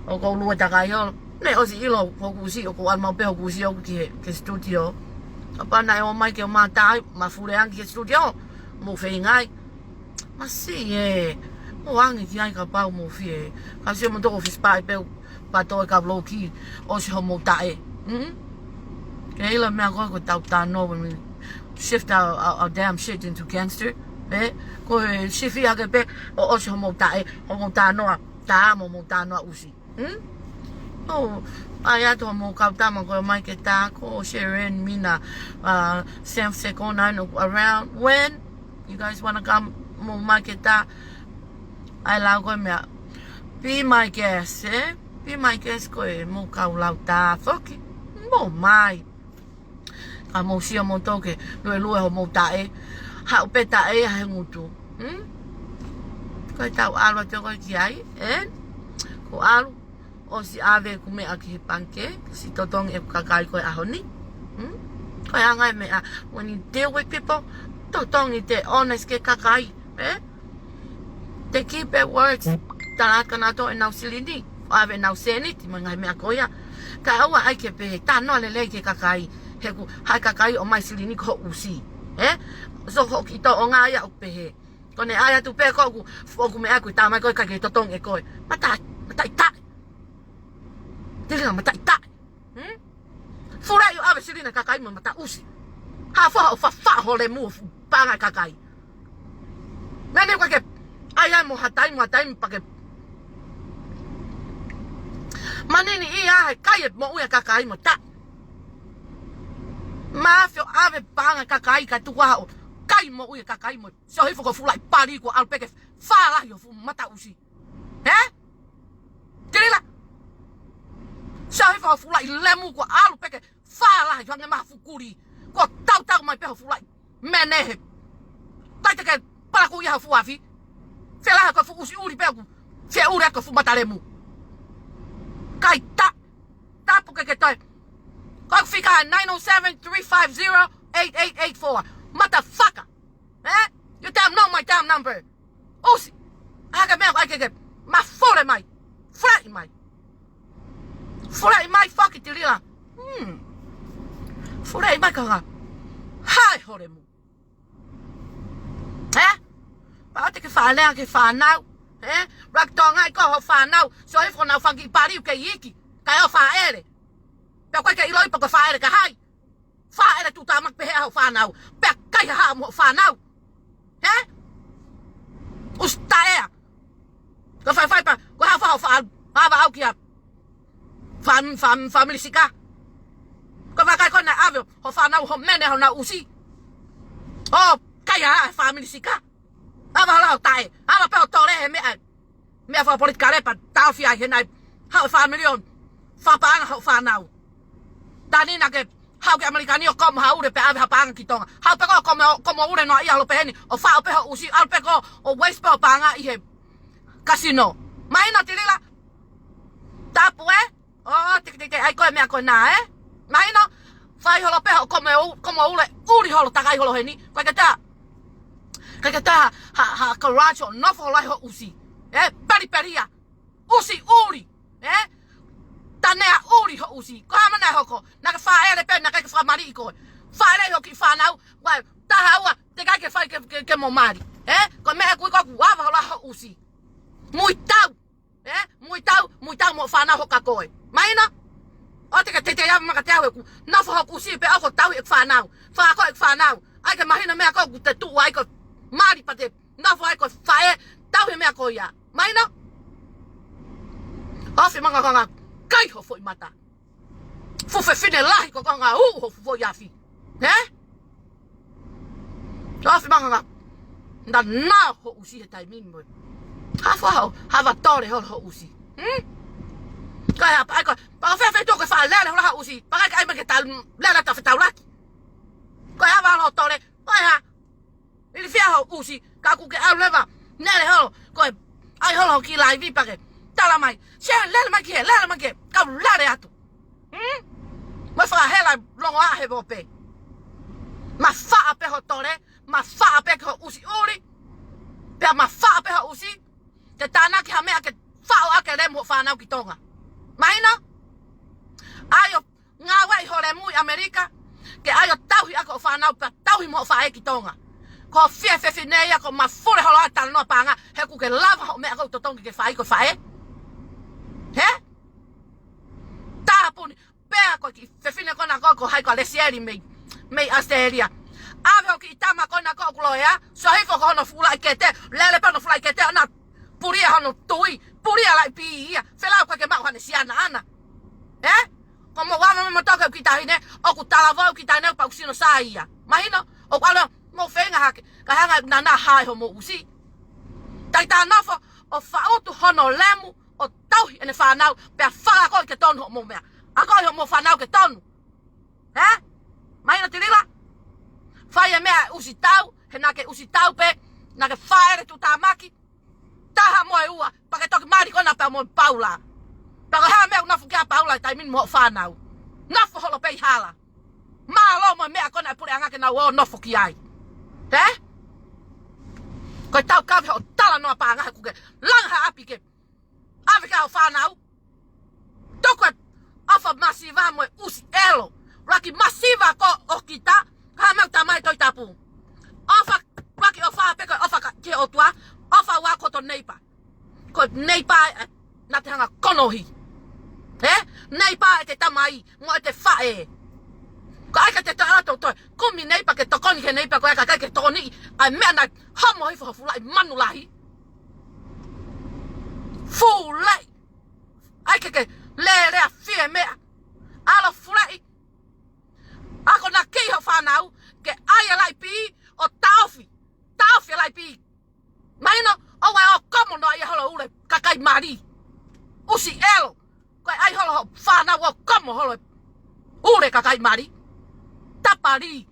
ʻOku lua takai holo. Naʻe ʻosi ʻilo, hoku ʻusi, ʻoku ʻalu mau pē hoku ʻusi ʻoku ki he, ki he studio. Kapau naʻe ō mai ke ʻo mātai, mafule ange ki he studio. Mo feinga ai. Masi e, mo ange ki ai kapau mo fie. Ka sio mo toko fisi pae pē, pa toe ka vloki, ʻosi hoʻomou taʻe. Hmm? Ke ʻilo meʻa ko ē ko tau tano, when we shift our, our, our damn shit into gangster. Eh? Ko e shift ia ke pē, ʻo ʻosi hoʻomou taʻe, hoʻomou tanoa, tā mo hoʻomou tanoa ʻusi. Hmm? Oh, ʻai atu hoʻomou kau tama ko e mai ke tā ko Sharon Mina, uh, Sam Sekona no around. When you guys wanna come, mo mai ke tā, ʻai lau ko e meʻa. Be my guest, eh? Be my guest ko e mo kau lau tā foki. Mo mai. Ka mou sio mo toke, lue lue hoʻomou taʻe. Haʻu pē taʻe ia he ngutu. Hmm? Ko e tau ʻalu atu ko e ki ai, eh? Ko ʻalu, ʻosi ʻave ʻeku meʻa ki he pangikē, si totongi ʻeku kakai ko e ʻaho ni. Hmm? Ko e anga e meʻa, when you deal with people, totongi te honest ki he kakai, eh? Te keep their words. Tala atu ka nau toʻo ʻenau silini, ʻave ʻenau sēniti, mo e ngaahi meʻa ko ia. Ka ʻoua ʻai ke pehē, tā noa lelei ki he kakai, he ʻoku, haʻi kakai ʻomai silini ko hoʻo ʻusi. Eh? So hoʻo kiʻi tōʻonga ia ʻoku pehē. Ko ʻene ʻai atu pē ko ʻeku, ʻoku meʻa ʻeku tā mai ko e ʻikai ke totongi ʻe koe. Mata, mataʻitaʻi. Te ringa mataʻitaʻi. Hmm? Fula ʻi ʻo ʻave silini kakai mo mata ʻusi. Haʻu fo ʻo fafa ho lemu fu paʻanga kakai. Mene ko ke, ʻai ai mo ha taimi, mo ha taimi pea ke. Manini ia he kai e moʻui e kakai mo ta. Mafio ʻave paʻanga kakai ka tuku ʻo kai moʻui e kakai mo. Sio hifo ko fula ʻi pali ko ʻalu pē ke fālahi ho fuʻu mata ʻusi. He? Te ringa. Sio hifo ho fula ʻi lemu ko ʻalu pē ke fālahi hangē mo ha fuʻu kuli. Ko tautau mai pē ho fula ʻi mene he. Kai te ke palaku ia ho fuʻu afi. Fēlahi ko e fuʻu ʻusi ʻuli pē ʻoku. Fē ʻuli ko e fuʻu mata lemu. Kai ta. Tapu ke ke toe. Ko e fika nine oh seven, three five zero, eight eight eight four. Motherfucker. Eh? You damn know my damn number. ʻUsi. ʻAi ke meʻa, ʻai ke ke. Mafule mai. Fule mai. Fule mai foki te ringa. Hmm. Fule mai kanga. Haʻi ho lemu. Eh? Pea ʻoua te ke fakalea ki he fānau. Eh? Black Tonga ʻi ko ho fānau. Sio hifo nau fanga kiʻi paliu ke iiki. Kae ʻo fāʻele. Pea ko e ke ʻiloʻi pe ko e fāʻele ka hai. Fāʻele tuʻutāmaki pehē ʻa ho fānau. Pea kai ha haʻa mo ho fānau. He? ʻUsi taʻea. Ko e faifai pea, ko e haʻu fā ho fā, haʻu fā au kia. Fam, fam, family sika. Ko e vakai ko ena ʻave, ho fānau, ho mene, honau ʻusi. ʻO, kai ha haʻa family sika. ʻAve hala ho taʻe, ʻave pē ho tole he meʻa. Meʻa fakapolitikale pea taʻofi ai he nai. Haʻu e fā miliona. Fakapaʻanga ho fānau. Tani na ke haʻu ki ʻAmelika ni ʻo komo haʻu ʻule pea ʻave ha paʻanga ki Tonga. Haʻu pē ko ʻo komo, komo ʻule noa ia holo pehē ni. ʻO faʻo pē ho ʻusi, ʻalu pē ko ʻo waste pē ho paʻanga ʻi he kasino. Mahino te ringa. Tapu ē? ʻO, te ke teitei ʻai ko e meʻa ko ena ē? Mahino? Fai holo pē hoʻo komo u-, komo ule, ʻuli holo takai holo heni. Ko e ke tā. Ko e ke tā, ha, ha, garage ʻo nofo holo ai ho ʻusi. Ē, pelipelia. ʻUsi ʻuli. Ē? Tanea ʻuli ho ʻusi. Ko e hā e meʻa naʻe hoko? Naʻa ke fāʻele pē, naʻe ʻikai ke fakamaliʻi koe. Fāʻele hoʻo kiʻi fānau, ua, taha ua, teʻeki ai ke fai ke, ke, ke mo mali. Ē? Ko e meʻa ʻoku ʻi ai ko ʻeku ava holo ho ʻusi. Muitau. Ē? Muitau, muitau mo fānau hoka koe. Mahino? ʻOua te ke teitei ava mai kiate au he ʻoku nofo hoku ʻusi pea ʻoku tauhi ʻeku fānau. Fakaako ʻeku fānau. ʻAi ke mahino meʻa ko ē ʻoku te tuʻu ai ko e mali pea te nofo ai ko e faʻē, tauhi e meʻa ko ia. Mahino? Ofi mai e ngaahi konga kai ho foʻi mata. Fuʻu fefine lahi ko e konga ʻū ho fuʻu foʻi afi. Ē? Ofi mai e ngaahi konga. Naʻa nau ho ʻusi he taimi ni mo e. Hafo ho, hava tole ho, ho ʻusi. Hmm? Ko e hā, ʻai ko e, pea ʻo fēfē tuʻu ke faʻa lele holo ho ʻusi. Pea ʻikai ke ʻai mai ke tau, lele ta fetaulaki. Ko e hava holo tole. Ko e hā, ilifia ho ʻusi, ka ʻoku ke ʻalu leva, lele holo, ko e, ʻai holo hoʻo kiʻi laivi pea ke tala mai. Sia lele mai ki hē, lele mai ki hē, kau lele atu. Hmm? Mo e fakahela longoaʻa he vope. Mafaʻa pē ho tole, mafaʻa pē ki ho ʻusi ʻuli, pea mafaʻa pē ho ʻusi, ke tānaki ha meʻa ke faʻo ʻaki e lemu ho fānau ki Tonga. Mahino? ʻAi ʻo ngāueʻi ho lemu ʻi ʻAmelika, ke ʻai ʻo tauhi ʻaki hoʻo fānau pea tauhi mo hoʻo faʻē ki Tonga. Ko e fie fefine ia ko e mafuli holo ʻa e talanoa paʻanga, he ʻoku ke lava hoʻo meʻa ko ē ʻoku totongi ke fai ko e faʻē. Hē? Tāpuni, pea ko e kiʻi fefine ko ena ko, ko hai ko ʻa Lesieli mei, mei ʻAositelēlia. ʻAve hoʻo kiʻi tama ko ena ko ʻoku loea, sio hifo ko hono fuʻu laʻi kete, lele pē hono fuʻu laʻi kete, ʻo na pulia hono tui, pulia laʻi pī ia, felau ko ē ke maʻu haʻane siana ʻana. Ē? Ko mo ava mo toka kiʻi taʻahine, ʻoku talavou kiʻi taʻahine pea ʻoku sino sā ia. Mahino, ʻoku ʻalu mo feinga hake, ka hanga naʻa na hae homo ʻusi. Taʻi tā nofo, ʻo faʻutu hono lemu, ʻo tauhi ʻene fānau, pea fakaako ke tonu homo meʻa. Ako ʻi homo fānau ke tonu. Ē? Mahino Tilila? Fai e meʻa ʻusi tau, he naʻa ke ʻusi tau pē, naʻa ke fāʻele tuʻutāmaki, taha mo e ua, pea ke toki mali ko ena pea mo Paula. Pea ko e hā e meʻa ʻoku nofo ki ai ʻa Paula he taimi ni mo hoʻo fānau. Nofo holo pē ʻi hala. Mālō mo e meʻa ko ena ʻa e puleʻanga ke nau ō nofo ki ai. Ē? Ko e taukaveʻi hoʻo talanoa paʻanga he ʻoku ke langa ha ʻapi ke ʻave ki ai hoʻo fānau. Toko e ʻofa masiva mo e ʻusi ʻelo. Laki masiva ko ʻokita, ka ha meʻa ʻoku talamai ʻe Tohi Tapu. ʻOfa, laki ʻofa pē ko e ʻofa ka, ki he ʻOtua, ʻofa ua ko hoto neipa. Ko e neipa ē, naʻa te hanga konohi. Ē? Neipa ʻete tamai, mo ʻete faʻē. Ka ʻai ke te toe ʻalu ʻo toe kumi neipa ke tokoni ki he neipa ko ē ka ʻikai ke tokoniʻi ʻa e meʻa naʻe homo hifo ho fuʻu laʻi manu lahi. Fuʻu laʻi. ʻAi ke ke lelea fie meʻa. ʻAlu ʻo fuleʻi. Ako naʻa ke ʻi hoʻo fānau, ke ʻai e laʻi pī ʻo taʻofi. Taʻofi e laʻi pī. Mahino, ʻoua ʻe ō komo noaʻia holo ule kakai mali. ʻUsi ʻelo. Ko e ʻai holo hoʻo fānau ʻo komo holo ule kakai mali. Tapali.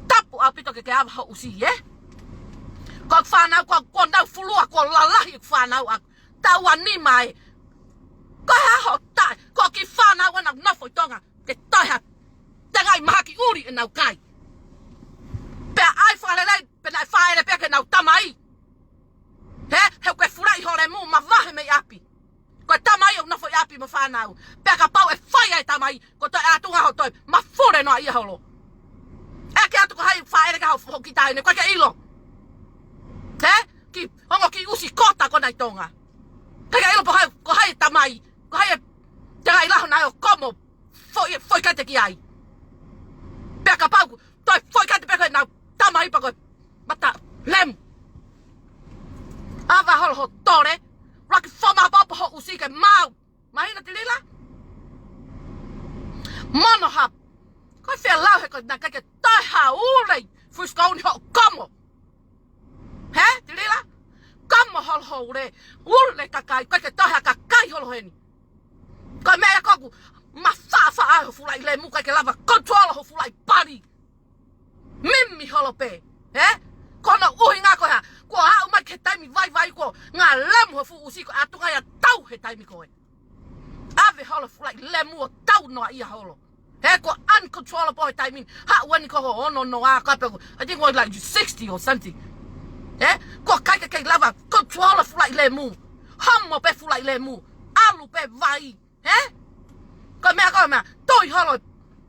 Tapu ʻaupito ke ke ava ho ʻusi, ē? Ko e fānau, ko, ko nau fulua, ko lalahi e fānau ʻaku. Taʻu ʻe nima ē. Ko e hā hoʻo taʻe, ko e kiʻi fānau ʻena nofo ʻi Tonga, ke toe ha tengaʻi mahaki ʻuli ʻenau kai. Pea ʻai fakalelei, pea naʻe fāʻele pē ki heʻenau tamai. Hē, he ʻoku ke fuleʻi ho lemu, mavahe mei ʻapi. Ko e tamai ʻoku nofo ʻi ʻapi mo e fānau. Pea kapau ʻe fai ʻa e tamai, ko e toe ʻatunga hoʻo toe mafuli noaʻia holo. ʻEke atu ko hai fāʻele ki ai ho, ho kiʻi taʻahine, ʻikai ke ʻilo. Hē? Kiʻi ongo kiʻi ʻusi kota ko ena ʻi Tonga. ʻIkai ke ʻilo pe ko hai, ko hai e tamai, ko hai e tengaʻi laho naʻe ō komo foʻi, foʻi kete ki ai. Pea kapau, toe foʻi kete pē ko ʻenau tamai pea ko e mata lemu. ʻAva holo ho tole, laki foma papa ho ʻusi ke maau. Mahino Tilila? Mono hap. Ko e fie lau he ko ena ʻikai ke toe ha ule fuʻu sikouni hoʻo komo. Hē, Tilila? Komo holo ho ule, ule kakai, ʻikai ke toe ha kakai holo heni. Ko e meʻa ia ko ʻeku mafaʻafaʻa ai ho fuʻu laʻi lemu, ʻikai ke lava control ho fuʻu laʻi pali. Mimi holo pē, ē? Ko hono ʻuhinga ko e hā, kuo aʻu mai ki he taimi vaivai ko ē, ngā lemu ho fuʻu ʻusi ko e ʻatunga ia tau he taimi ko ē. lemu ʻo tau noaʻia holo. He ko e uncontrollable he taimi ni. Haʻu eni ko hoʻo ono noa ka pē ko, I think was like sixty or something. He? Ko e ʻikai ke kei lava control e fuʻu laʻi lemu. Homo pē fuʻu laʻi lemu. ʻAlu pē vai. He? Ko e meʻa ko e meʻa. Toi holo.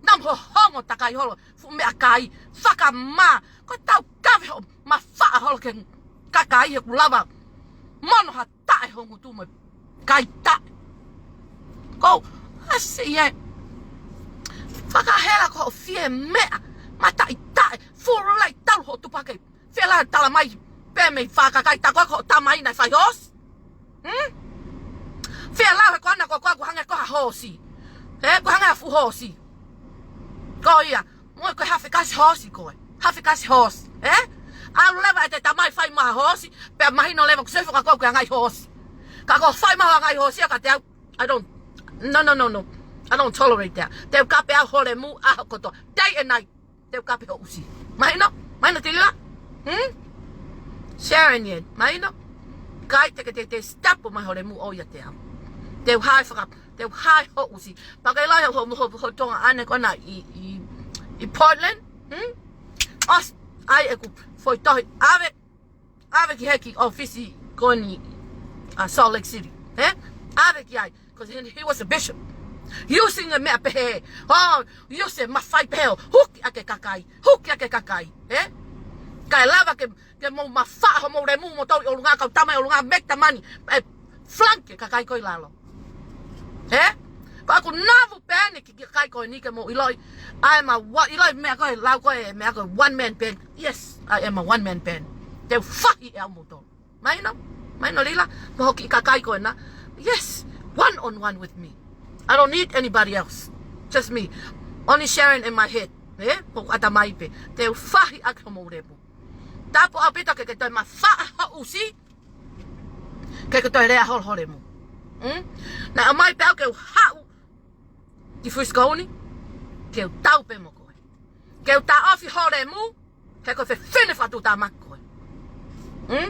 Namu hohongo takai holo. Fuʻu meʻakai. Fakamā. Ko e tau kave hoʻo mafaʻa holo ke kakai he ʻoku lava. Mono ha taʻe ho ngutu mo e kai taʻe. Ko e ʻasi ē. Fakahela ko hoʻo fie meʻa. Mataʻitaʻe. Fuʻu laʻi talu hoʻo tupu hake. Fela tala mai. Pē mei fakakai ta ko ko tamai naʻe fai hoosi. Hmm? Fela he ko ena ko ko ʻoku hangē ko ha hoosi. He ko e hangē ha fuʻu hoosi. Ko ia. Mo ko e hafe kasi hoosi ko e. Hafe kasi hoosi. He? ʻAlu leva ʻete tamai fai mai ha hoosi. Pea mahino leva ʻoku sefo ka ko ʻoku ke ngai hoosi. Ka ko e fai mai ha ngai hoosi ia kiate au. I don't. No, no, no, no. I don't tolerate that. Te u kape au ho lemu ʻaho kotoa. Day and night. Te u kape ho ʻusi. Mahino? Mahino Tilila? Hmm? Sharon ien. Mahino? Kai te ke te te stop mai ho lemu ʻo ia te au. Te u hae faka, te u hae ho ʻusi. Pea ke ʻilo ho, ho, ho, ho Tonga ʻaʻana ko ena ʻi, ʻi, ʻi Portland? Hmm? ʻOsi, ʻai ʻeku foʻi tohi. ʻAve, ʻave ki he kiʻi ʻōfisi ko eni, uh, Salt Lake City. He? ʻAve ki ai. 'Cause he, he was a bishop. Using e meʻa pehē. Oh, use mafai pehē ʻo huki ʻaki e kakai. Huki ʻaki e kakai. He? Kae lava ke, ke mou mafaʻa homou lemu mo tau ʻi ʻolunga kau tama ʻi ʻolunga make the money. ʻE flunk e kakai ko ē ʻi lalo. He? Ko ʻeku navu pē eni ki, ki he kakai ko eni ke mou ʻiloʻi. ʻAi ma wa, ʻiloʻi meʻa ko e lau ko e, meʻa ko e one man band. Yes, I am a one man band. Te u fahi ʻe au mo tau. Mahino? Mahino Lila? Mo hoku kiʻi kakai ko ena. Yes, one on one with me. I don't need anybody else. Just me. Only Sharon in my head. Eh? Hoku ʻatamai pē. Te u fahi ʻaki homou lemu. Tapu ʻaupito ke ke toe mafaʻa ho ʻusi. Ke ke toe lea holo ho lemu. Hmm? Naʻe ʻomai pē au ke u haʻu ki Frisco ni, ke u tau pē mo koe. Ke u taʻofi ho lemu, he ko e fefine fakatuʻutāmaki koe. Hmm?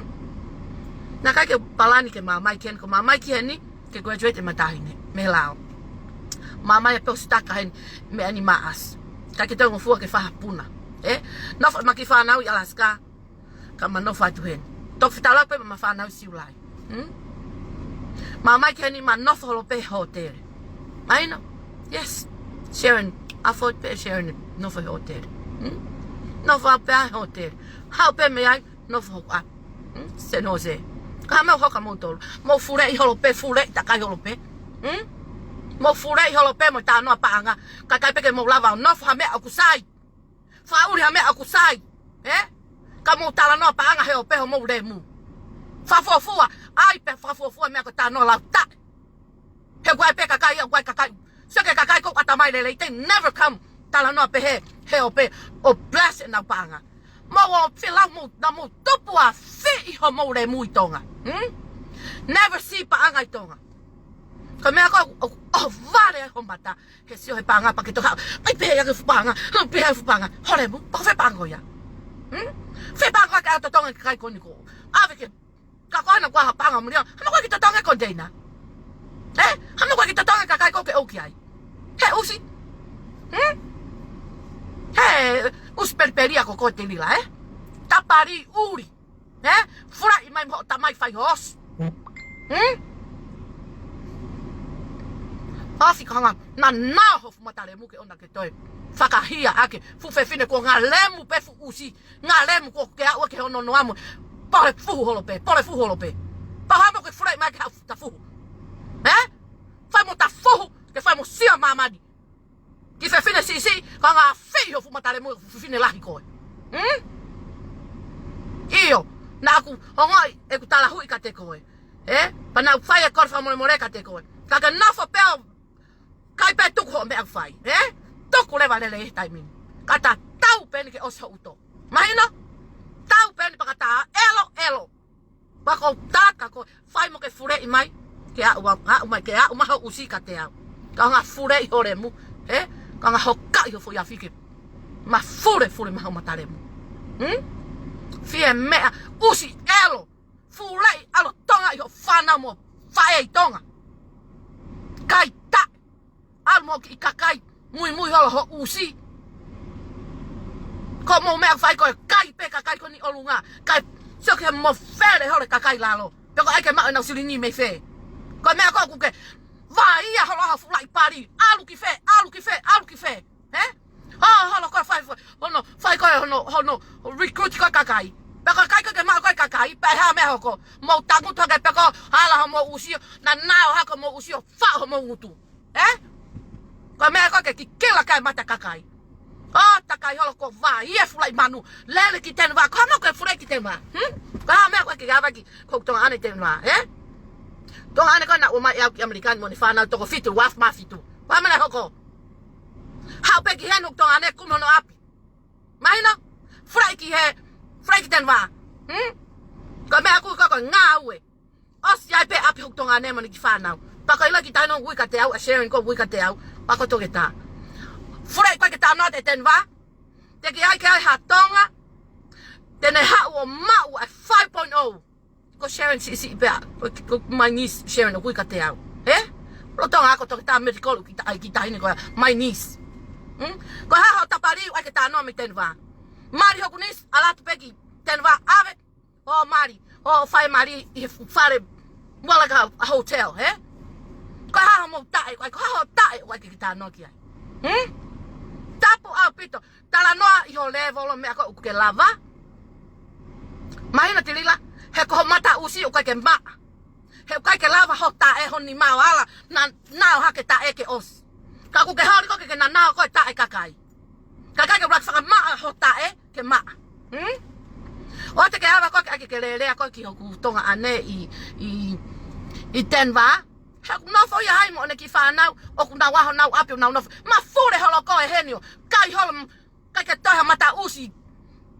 Naʻe ʻikai ke palani ke ma ō mai ki heni, ko ma ō mai ki heni, ke graduate e mataʻahine, mei he lao. Ma ō mai e pē ʻo sitaka heni, meʻa ni Maʻasi. ʻIkai ke toe ngofua ke fai ha puna. Eh? Nofo ma kiʻi fānau ʻi Alaska. Ka ma nofo atu heni. Toki fetaulaki pē mo ʻema fānau Siulai. Hmm? Ma ō mai ki heni ma nofo holo pē he hōtele. Mahino? Yes. Sharon, afford pē Sharon nofo he hōtele. Hmm? Nofo au pē he hōtele. Haʻu pē mei ai, nofo hoku ʻapi. Hmm? San Jose. Ka ha meʻa ʻoku hoko kia moutolu. Mou fuleʻi holo pē, fuleʻi takai holo pē. Hmm? Mou fuleʻi holo pē mo e talanoa paʻanga. Kae ʻikai pē ke mou lava ʻo nofo ha meʻa ʻoku sai. Fakaʻuli ha meʻa ʻoku sai, eh? Ka mou talanoa paʻanga he ope homou lemu. Fakafuofua, ʻai pē fakafuofua meʻa ko e talanoa lau taʻe. He ʻoku ʻi ai pē kakai, ʻoku ʻi ai kakai. Sio ki he kakai ko ē ʻoku ʻatamai lelei, they never come talanoa pē he, he ope, ʻo bless ʻenau paʻanga. Mou ō fie lau mou, naʻa mou tupu ʻa fiʻi homou lemu ʻi Tonga. Hmm? Never see paʻanga ʻi Tonga. Ko e meʻa ko ē ʻoku, ʻoku ʻohovale ai ho mata. He sio he paʻanga pea ke toka. ʻAi pē ia ke fuʻu paʻanga. Hau pē ia fuʻu paʻanga. Ho lemu, pea ko fē paʻanga ia? Hmm? Fē paʻanga ke ʻalu ʻo totongi e kakai ko eni ko. ʻAve ke. Ka ko ena kuo ha paʻanga muli. Hano ko ē ke totongi e container. Eh? Hano ko ē ke totongi e kakai ko ē ke ʻoku ʻi ai. He ʻusi. Hmm? He ʻusi pelipelia ko koe Telila, eh? Tapali ʻuli. Eh? Fulaʻi mai mo hoʻo tamai fai hoosi. Hmm? Ofi ka hanga, naʻa nau ho fuʻu mata lemu ke ʻoua ke toe fakahia ʻaki e fuʻu fefine ko e ngā lemu pē fuʻu ʻusi, ngā lemu ko ē ke aʻu ki hono noa mo. Pole fuhu holo pē, pole fuhu holo pē. Pau ha meʻa ke fulaʻi mai ke haʻu ta fuhu. Eh? Fai mo ta fuhu, ke fai mo sio māmani. Kiʻi fefine siʻisiʻi, ka ngā fiʻi ho fuʻu mata lemu, fefine lahi koe. Hmm? ʻIo, naʻa ku ongoʻi ʻeku talahuʻi kiate koe. Eh? Pea naʻa ku fai e kole fakamolemole kiate koe. Ka ke nofo pē ʻo kai pē tuku hoʻo meʻa ʻoku fai. Eh? Tuku leva lelei he taimi ni. Ka ta tau pē eni ke ʻosi ho ʻuto. Mahino? Tau pē eni pea ka ta ʻelo, ʻelo. Pea ko taka ko e fai mo ke fuleʻi mai, ke aʻu, aʻu mai, ke aʻu mai ho ʻusi kiate au. Ka ngā fuleʻi ho lemu, eh? Ka ngā hokaʻi ho foʻi afi ke. Ma fule, fule mai ho mata lemu. Hmm? Fie meʻa, ʻusi ʻelo. Fuleʻi ʻalu ʻo Tonga ʻi ho fānau mo faʻē ʻi Tonga. Kai taʻe. ʻo kiʻi kakai muimui holo ho ʻusi. Ko hoʻomou meʻa fai ko e kai pē kakai ko eni ʻolunga. Kai, sio ki he mofele holo e kakai lalo. Pe ko e ʻai ke maʻu ʻenau silini mei fē. Ko e meʻa ko ē ʻoku ke vaia holo ha fulaʻi pali. ʻAlu ki fē, ʻalu ki fē, ʻalu ki fē. Ē? Ō, holo ko e fai, fai, hono, fai ko e hono, hono recruit ko e kakai. Pe ko e kai ko ē ke maʻu ko ē kakai, pe ʻe hā meʻa hoko. Mou tangutu hake pe ko e hala hoʻomou ʻusi ʻo, naʻa nau hake hoʻomou ʻusi ʻo, faʻo hoʻomou ngutu. Ē? Ko e meʻa ko ē ke kikila kae mata kakai. ʻO, takai holo ko e vaia e fulaʻi manu. Lele ki Tenava, ko e hā meʻa ko e fulaʻi ki Tenava. Hmm? Ko e hā meʻa ko ē ke ava ki, ko Tonga ʻaneafi Tenava, ē? Tonga ʻaneafi ko ē naʻa ʻomai ʻe au ki ʻAmelika ni mo ʻene fānau toko fitu, uaafe mā fitu. Ko e hā meʻa naʻe hoko. Haʻu pē ki heni ʻo Tonga ʻaneafi kumi hono ʻapi. Mahino, fulaʻi ki hē, fulaʻi ki Tenava. Hmm? Ko e meʻa ʻoku ko e ngāue. ʻOsi ai pē ʻapi hoku Tonga ʻaneafi mo ʻene kiʻi fānau. Pea ko e ʻilo ki tahi hono uike teau, ʻa Sharon ko e uike teau, pea ko e toketā. Fulaʻi ko ē ke talanoa atu ʻe Tenava. Te ke ʻai ke ʻai ha Tonga. Te ne haʻu ʻo maʻu ʻa e five point oh. Ko Sharon siʻisiʻi pē ia, ko, ko my niece Sharon ʻoku uike teau. Ē? Lolotonga ko e toketā medical ki ta-, ʻai ki tahi ni ko ia, my niece. Hmm? Ko e hā hoʻo tapali ʻoku ʻai ke talanoa mei Tenava. Mali hoku niece, ʻalu atu pē ki Tenava, ʻave, ʻo mali, ʻo fai mali ʻi he fale, more like a, a hotel, ē? Ko e hā hoʻomou taʻe, ko e hā hoʻo taʻe ʻoku ʻai ke talanoa ki ai. Hmm? Tapu ʻaupito. Talanoa ʻi ho level ʻo e meʻa ko ē ʻoku ke lava. Mahino Tilila, he ko ho mataʻusi ʻoku ʻikai ke maʻa. He ʻoku ʻikai ke lava ho taʻe ho nima ʻo ala, naʻa, naʻa ʻohake taʻe ke ʻosi. Ka ʻoku ke holi ko ē ke, ke naʻa nau ko e taʻe kakai. Kakai ke ʻuluaki fakamaʻa ho taʻe ke maʻa. Hmm? ʻOua te ke ava ko ē ke, ke lelea ko ē ki hoku Tonga ʻaneafi ʻi, ʻi, ʻi Tenava. He ʻoku nofo ia ai mo ʻene kiʻi fānau, ʻoku nau ʻaho nau ʻapi ʻo nau nofo. Mafuli holo koe heni ʻo kai holo m-, kai ke toe ha mataʻusi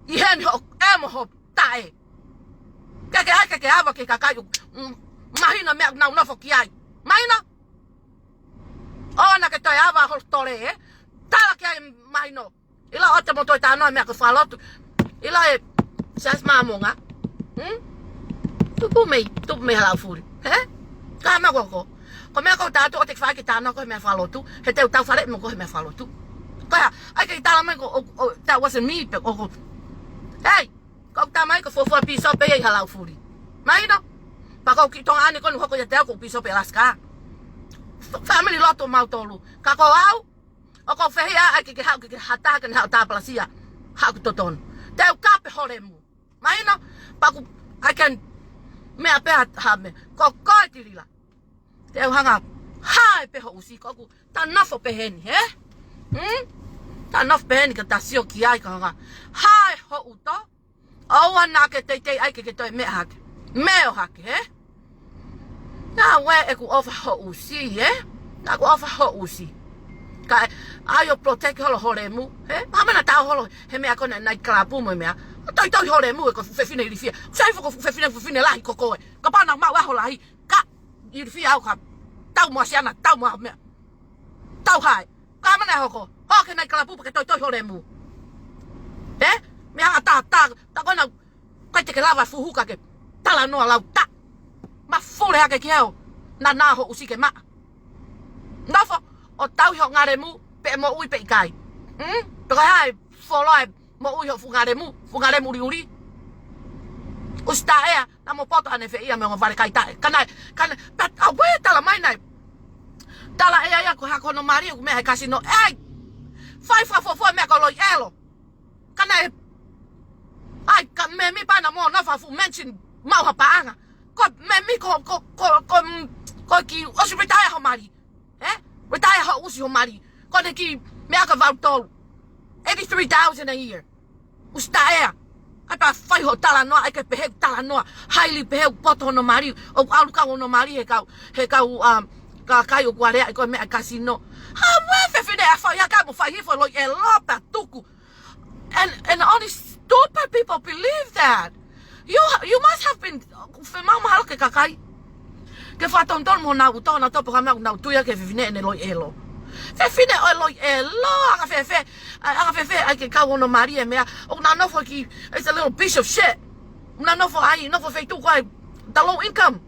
ʻi heni hoʻo ʻemo ho taʻe. Ke ke ʻai ke ke ava ki he kakai ʻoku, mm, mahino meʻa ʻoku nau nofo ki ai. Mahino? ʻOua naʻa ke toe ava holo tole, ē? Tala ki ai mahino. ʻIlo ʻoua te mou toe talanoa meʻa ko e fakalotu. ʻIlo ē, Siasi Māmonga. Hmm? Tupu mei, tupu mei Halaʻofuli. Hē? Ka meʻa ko ē ko. Ko e meʻa ko ē ʻoku tala atu ʻoua te ke fai ke talanoa ko e meʻa fakalotu. He te u tau fale mo ko e meʻa fakalotu. Ko ia, ʻai ke tala mai ko, ʻo, ʻo, that wasn't me, pe ko, ko. Hei, ko e tamai ko e fuofua pīsope ia ʻi Halaʻofuli. Mahino? Pea ko e kiʻi Tonga ʻaneafi ko eni hoko ia te au ko e pīsope Alaska. F-, family lotu mautolu. Ka ko au, ʻoku ou fehiʻa ai ke, ke haʻu ke, ke hata ke ne haʻu tāpalasia. Haʻu ki totonu. Te u kape ho lemu. Mahino, pea ʻoku, I can, meʻa pē ha, ha meʻa. Ko koe Tilila. Te u hanga, hae pē ho ʻusi, ko ʻoku, ta nofo pē heni, hē? Hmm? Ta nofo pē heni ka ta sio ki ai ka hanga. Hae ho ʻuto, ʻoua naʻa ke teitei ai ke, ke toe meʻa hake. Meʻa ʻohake, hē? Naʻa ue ʻeku ʻofa ho ʻusi, ē? Naʻa ku ʻofa ho ʻusi. Kae ʻai ʻo protect holo ho lemu, ē? Mahalo naʻa tau holo he meʻa ko ena nightclub mo e meʻa. ʻO toitoi ho lemu ē ko e fuʻu fefine ilifia. Sai fo ko e fuʻu fefine, fefine lahi ko koe. Kapau naʻa mau ʻaho lahi. Ka ilifia au ka. Tau mo Asiana, tau mo meʻa. Tau hae. Ka mana hoko. Hoko ki he nightclub pea ke toitoi ho lemu. Ē? Meʻa ʻa ta, ta, ta ko ena ʻikai te ke lava fuhu ka ke talanoa lau ta. Mafuli hake ki he ʻaho naʻa na ho ʻusi ke maʻa. Nofo ʻo tauhi ho ngalemu pe moʻui pe ʻikai. Hmm? Pe ko e hā e foloa e moʻui ho fuʻu ngalemu, fuʻu ngalemu uliuli. ʻUsi taʻea, naʻa mo poto ʻaneafi ia mei he ongo vale kai taʻe. Ka naʻe, ka naʻe, but, ʻa ue tala mai naʻe. Tala ʻe ia ia ko e hā ko hono mali ʻoku meʻa he kasino. ʻEi! Fai fakafuafua meʻa ko e loi ʻelo. Ka naʻe, ʻai, ka memi pē naʻa mo nofo ha fuʻu mansion maʻu ha paʻanga. Ko e memi ko, ko, ko, ko, mm, ko e kiʻi ʻosi retire ho mali. Ē? Retire ho ʻusi ho mali. Ko ʻene kiʻi meʻa ko e valu tolu. Eighty-three thousand a year. ʻUsi taʻea. ʻAi pea fai ho talanoa, ʻai ke pehē talanoa. Haili pehē ʻoku poto hono mali. ʻOku ʻalu kau hono mali he kau, he kau, um, kakai ʻoku aleaʻi ko e meʻa kasino. Ha, ue fefine ʻa fai haka mo fai hifo loi ʻelo pea tuku. And, and only stupid people believe that. You, you must have been, femau mahalo ke kakai. Ke fakatonutonu mo nau uto, nau topo ka mau nau tuia ke fefine ʻene loi ʻelo. Fefine ʻo e loi ʻelo, anga fēfē, anga fēfē ʻai ke kau hono mali e meʻa, ʻoku na nofo ki, it's a little piece of shit. Na nofo ai, nofo feituʻu ko e, the low income.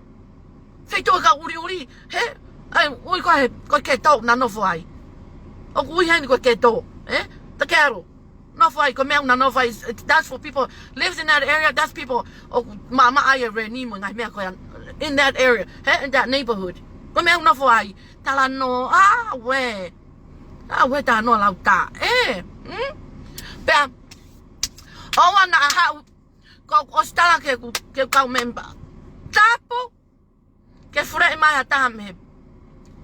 Feituʻu e kau uliuli, hē? ʻAi, ui ko e, ko e ke tau na nofo ai. ʻOku ui heni ko e keto, ē? The cattle. Nofo ai, ko e meʻa ʻoku na nofo ai, that's for people lives in that area, that's people ʻoku maʻamaʻa ai e reni mo e ngaahi meʻa ko ia in that area, ē? In that neighborhood. Ko e meʻa ʻoku nofo ai, talanoa, ʻauē. ʻAuē talanoa lau tā, ē? Hmm? Pea, ʻoua naʻa haʻu, ko ʻosi tala ke ku, ke kau member. Tapu, ke fuleʻi mai ha taha mei he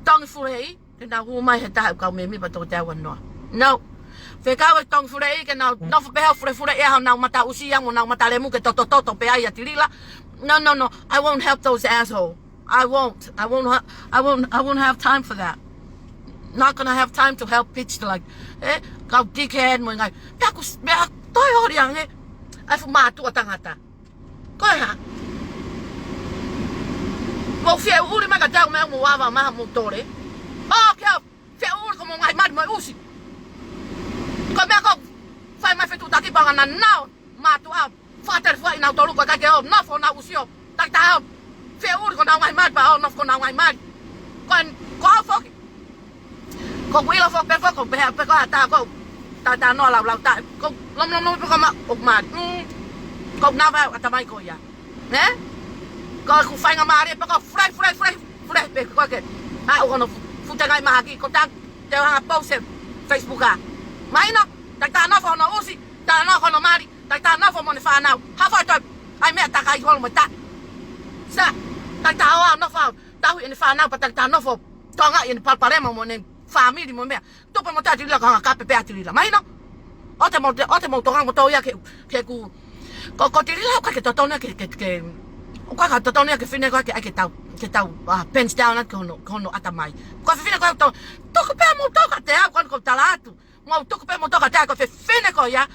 tongi fuleʻi, ke nau hū mai he taha ʻoku kau member pea toki te ʻauanoa. No. Fekau e tongi fuleʻi, ke nau nofo pē he fulefuleʻi ʻa honau mata ʻusi ia mo honau mata lemu ke totototo pē ai ʻa Tilila. No, no, no. I won't help those asshole. I won't. I won't ha-, I won't, I won't have time for that. Not gonna have time to help bitch like, ē? Kau dickhead mo e ngaahi. Pea ku s-, pea toe holi ange. ʻAi fuʻu mātuʻa tangata. Ko e hā? Mou fie ʻuli mai ka tau mea mou ava maha mou tole. ʻO, ke au fie ʻuli ko mou ngaahi mali mo e ʻusi. Ko e meʻa ko fai mai fetuʻutaki pea ngana nau mātuʻa. Fakatele fua ʻi nau tolu ko e kai ke ō, nofo nau ʻusi ʻo. Taki taha ō. Fie ʻuli ko nau ngaahi mali pea ō, nofo ko nau ngaahi mali. Ko e, ko au foki. Ko ʻeku ʻilo foki pē foki, ko pehē pē ko ha taha ko. Talanoa laulau tā. Ko lomolomo pē ko ma, ʻoku mali. Mm. Ko nava ʻatamai ko ia. Nē? Ko ʻeku faingamālie pē ko fly, fly, fly, fly pē ko ke. ʻA, ʻoku ono fu-, futengai mahaki, ko tang, te u hanga post he Facebook ā. Mahino, taki taha nofo hono ʻusi, talanoa ko hono mali, taki taha nofo mo ʻene fānau. Hafai toe, ʻai meʻa takai holo mo e taʻi. Sa, taki taha ō ʻo nofo, tauhi ʻene fānau, pea taki taha nofo, tokangaʻi ʻene palopalema mo ʻene fāmili mo e meʻa. Tupu mo te ʻa Tilila ka hanga kape pē ʻa Tilila. Mahino? ʻOua te mou, ʻoua te mou tokanga mo tō ia ke, ke ku. Ko, ko Tilila ʻoku ʻikai ke totonu ia ke, ke, ke, ʻoku ʻikai ke totonu ia ke fefine ko ē ke, ke tau, ke tau, ah, pens down atu ki hono, ki hono ʻatamai. Ko e fefine ko ē tau, tuku pē mou toka te au ko ʻeku tala atu. Mou tuku pē mou toka te au ko e fefine ko ia,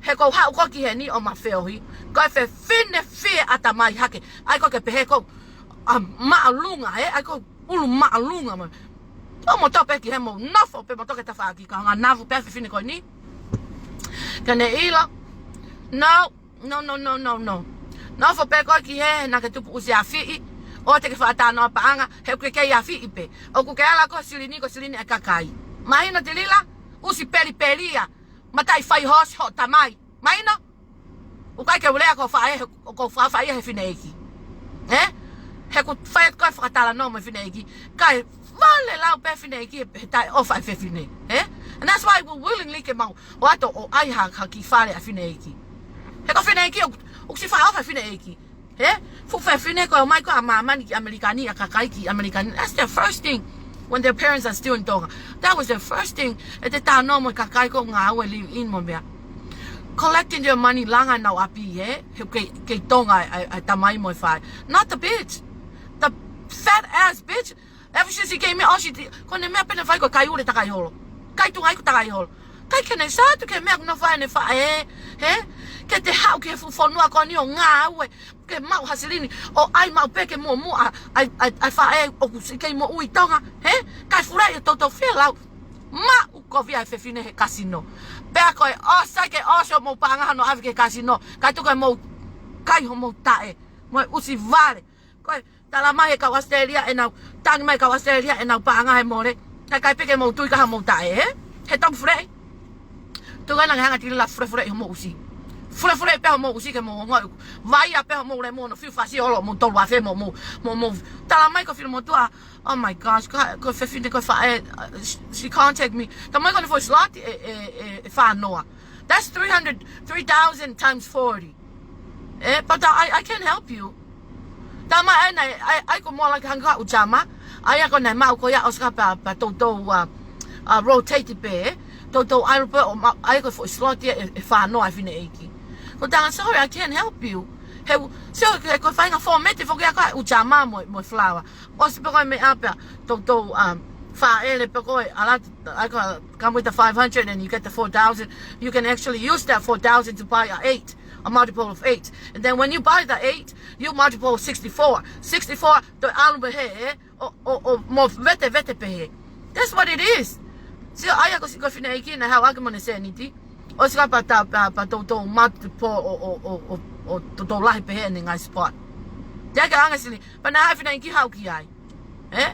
he ʻoku ou haʻu ko ē ki heni ʻo ma feohi. Ko e fefine fie ʻatamai hake. ʻAi ko ē ke pehē ko, ah, māʻolunga, ē? ʻAi ko ʻulu māʻolunga mo. Tupu mo toka pē ki hē mou nofo pē mo toka he tafaʻaki ka hanga navu pē ʻa e fefine ko eni. Ke ne ʻilo. No, no, no, no, no, no. Nofo pē koe ki hē, naʻa ke tupu ʻusi afiʻi. ʻOua te ke fakatalanoa paʻanga, he ʻoku ke kei afiʻi pē. ʻOku ke ala ko e silini, ko e silini ʻa e kakai. Mahino Tilila, ʻusi pelipeli ia. Mataʻi fai hoosi hoʻo tamai. Mahino? ʻOku ʻikai ke u lea ko e faʻē, ko e faʻē he fineʻeiki. Ē? He ʻoku fai atu ko e fakatalanoa mo e fineʻeiki. Kae vale lau pē fineʻeiki he taʻeʻofa e fefine. Ē? And that's why we willingly ke mau ō atu ʻo ʻai ha, ha kiʻi fale ʻa fineʻeiki. He ko fineʻeiki, ʻoku, ʻoku siʻi fakaʻofa e fineʻeiki. Ē? Fuʻu fefine ko e ō mai ko ē ʻa māmani ki ʻAmelika ni, ʻa kakai ki ʻAmelika ni. That's their first thing when their parents are still in Tonga. That was their first thing. ʻEte talanoa mo e kakai ko ē ngāue live in mo e meʻa. Collecting their money, langa ʻenau ʻapi, ē? He kei, kei Tonga ʻa e, ʻa e, ʻa e tamai mo e faʻē. Not the bitch. The fat ass bitch. Ever since he came here, all she did, ko ʻene meʻa pē naʻe fai ko e kai ule takai holo. Kai tuʻunga iku takai holo. ʻIkai ke ne sio atu ki he meʻa ʻoku nofo ai ʻene faʻē, ē? He? Ke te haʻu ki he fuʻu fonua ko eni ʻo ngāue. Ke maʻu ha silini, ʻo ʻai maʻu pē ke muʻomuʻa, ʻa e, ʻa e, ʻa e faʻē ʻoku siʻi kei moʻui ʻi Tonga, ē? Kae fulaʻi e toutou fie lau. Maʻu kovi ʻa e fefine he kasino. Pea ko e ʻosi, sai ke ʻosi hoʻomou paʻanga hono ʻave ki he kasino. Kae tuku ke mou kai homou taʻe. Mo e ʻusi vale. Ko e tala mai he kau ʻAositelēlia ʻenau, tangi mai kau ʻAositelēlia ʻenau paʻanga he mole. Kae kai pē ke mou tui ka homou taʻe, ē? He tongi fuleʻi. Tuku ena ke hanga Tilila fulefuleʻi homou ʻusi. Fulefuleʻi pē homou ʻusi ke mou ongoʻi. Vaia pē homou lemu hono fiu fasi olo mou tolu afe mo mou, mo mou. Tala mai ko Filomotuʻa, oh my gosh, ko, ko e fefine ko e faʻē, uh, she, she contact me. Tala mai ko ʻene foʻi slot ʻe, ʻe, ʻe, ʻe fā noa. That's three hundred, three thousand times forty. Eh, but I, I can help you. Tama ena, I, I go more like hanga ʻo jama. ʻAi ko ena maʻu ko ia ʻosi ka pea, pea toutou, uh, uh, rotate pē. Toutou ʻai pē ʻo ma-, ʻai ko e foʻi slot ia ʻe, ʻe fā noa ʻa e fineʻeiki. Ko Tanga, sorry, I can't help you. He, so, he ko e faʻahinga fometi foki ia ko ē ʻo jama mo, mo flower. ʻOsi pē ko e meʻa pea, toutou, um, fāʻele pē ko ē, ʻalu atu, ʻai ko ē, come with the five hundred and you get the four thousand. You can actually use that four thousand to buy a eight, a multiple of eight. And then when you buy the eight, you multiple sixty-four. Sixty-four, toe ʻalu pē hē, ē? ʻO, ʻo, ʻo, mo vete, vete pē hē. That's what it is. Sio, ʻai ko siʻi ko e fineʻeiki naʻe haʻu ake mo ʻene sēniti. ʻOsi ka pea ta, pea, pea toutou multiple ʻo, ʻo, ʻo, ʻo, ʻo toutou lahi pē hē ʻene ngaahi spot. Teʻeki ke ʻange sini, pea naʻe haʻu e fineʻeiki haʻu ki ai. Eh?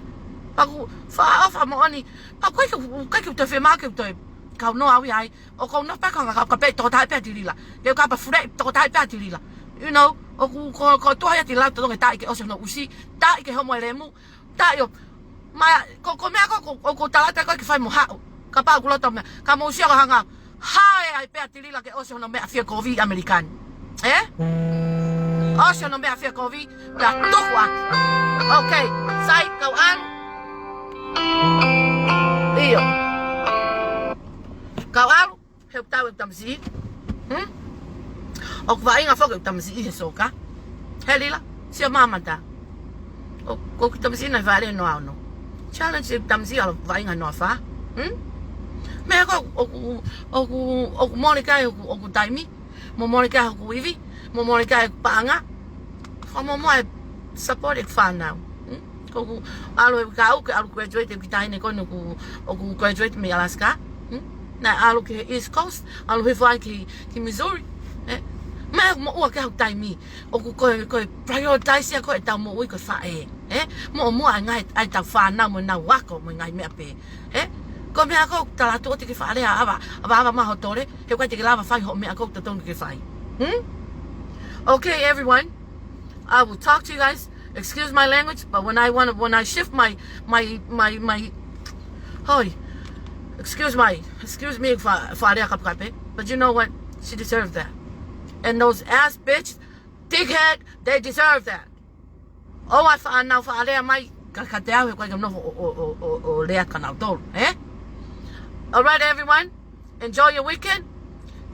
Pea ʻoku ou fakaʻofa moʻoni. Pea ʻoku ʻikai ke, ʻikai ke u toe fiemaʻu ke u toe kaunoa au ia ai. ʻOku ou nofo pē ʻo kau, kau pē tokotaha pē ʻa Tilila. Ke u kau pē fule tokotaha pē ʻa Tilila. You know, ʻoku, ko, ko e tuʻu ia ʻa Tilila ʻoku totonu ke taaʻi ke ʻosi hono ʻusi, taaʻi ke homo e lemu, taaʻi ʻo, ma, ko, ko e meʻa ko, ko, ʻoku ou tala atu ko ē ke fai mo haʻu. Kapau ʻoku loto meʻa, ka mou sio ko e hanga, hae ai pē ʻa Tilila ke ʻosi hono meʻa fie kovi ʻAmelika ni. Ē? ʻOsi hono meʻa fie kovi, pea tuku atu. Okay, sai, kau ʻalu. ʻIo. Kau ʻalu, he ʻoku tau ʻeku tamasiʻi. Hmm? ʻOku vaʻinga foki ʻeku tamasiʻi he soka. He Lila, sio mai mata. ʻO, ko ʻeku tamasiʻi naʻe fale noa ono. Challenge ʻeku tamasiʻi ʻalu vaʻinga noa fā. Hmm? Meʻa ko ē ʻoku, ʻoku, ʻoku mole ki ai ʻeku, ʻeku taimi. Mo mole ki ai ʻeku ivi. Mo mole ki ai ʻeku paʻanga. Ko mo mo e support ʻeku fānau. Hmm? Ko ʻeku ʻalu ʻeku kau ke ʻalu graduate ʻeku kiʻi taʻahine ko eni ʻoku, ʻoku graduate mei Alaska. Hmm? Naʻe ʻalu ki he East Coast, ʻalu hifo ai ki, ki Missouri. Ē? Meʻa ʻoku moʻua ki ai hoku taimi. ʻOku ko e, ko e prioritize ia ko ē ʻetau moʻui ko e faʻē. Ē? Mo, mo e ngaahi, ʻetau fānau mo ʻenau ako mo e ngaahi meʻa pē. Ē? Ko e meʻa ko ē ʻoku tala atu ʻoku te ke fakalea ʻava, ʻava, ʻava mai ho tole, he ʻoku ʻikai te ke lava fai hoʻo meʻa ko ē ʻoku totonu ke ke fai. Hmm? Okay, everyone. I will talk to you guys. Excuse my language, but when I want to, when I shift my, my, my, my, hoi, excuse my, excuse me for, for Alea Kapakape, but you know what? She deserves that. And those ass bitch, dickhead, they deserve that. ʻOua ʻe faʻa nau faʻa lea mai, ka, ka te au he ʻoku ʻikai ke nofo ʻo, ʻo, ʻo, ʻo, ʻo lea kia nautolu, ē? All right, everyone. Enjoy your weekend,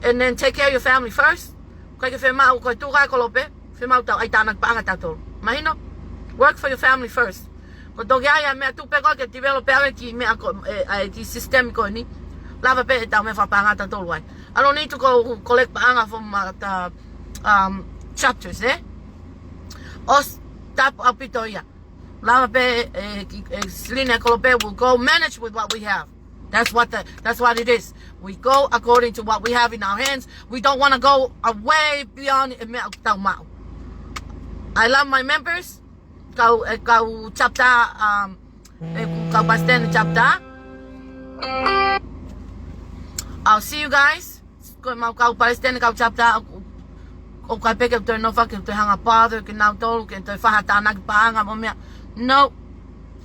and then take care of your family first. ʻOku ʻikai ke fiemaʻu, ko e tuʻu ʻa e kolope, fiemaʻu tau ʻai tānaki paʻanga tautolu. Mahino? Work for your family first. Ko e toki ʻai ʻa e meʻa tuʻu pē ko ē ke develop pē ʻa e kiʻi meʻa ko ē, ʻa e kiʻi system ko eni. Lava pē ʻetau meʻa fakapaʻanga tautolu ai. I don't need to go collect paʻanga from, uh, the, um, chapters, ē? ʻOsi tapu ʻaupito ia. Lava pē, ē, ki, ē, silini ʻa e kolope, we'll go manage with what we have. That's what the, that's what it is. We go according to what we have in our hands. We don't wanna go, uh, way beyond e meʻa ʻoku tau maʻu. I love my members. Kau, ē, kau chapter, um, ē, kau palesiteni chapter. I'll see you guys. Ko ʻemau kau palesiteni kau chapter, ʻoku, ʻoku ʻikai pē ke u toe nofo ke u toe hanga bother kia nautolu, ke toe fai ha tānaki paʻanga mo e meʻa. No.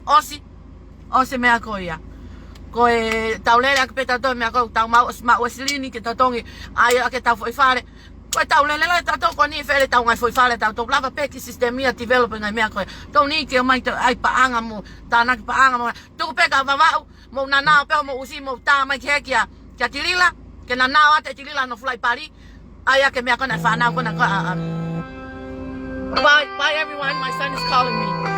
ʻOsi. ʻOsi e meʻa ko ia. Ko ʻetau lele ʻaki pē tautolu e meʻa ko ē ʻoku tau maʻu, ʻosi maʻu e silini ke tau totongi ʻai ʻaki ʻetau foʻi fale. Ko ʻetau lele lele tautolu ko eni fele ʻetau ngaahi foʻi fale tautolu. Lava pē kiʻi system ia develop e ngaahi meʻa ko ē. Tau ni ke mai toe ʻai paʻanga mo tānaki paʻanga mo. Tuku pē ka Vavaʻu, mou nanao pē hoʻomou ʻusi, mou tā mai ki he kia, kia Tilila, ke nanao atu ʻe Tilila hono fulaipali. ʻAi ʻaki e meʻa ko ena e fānau ko ena ko ē, a, a. Bye, bye everyone, my son is calling me.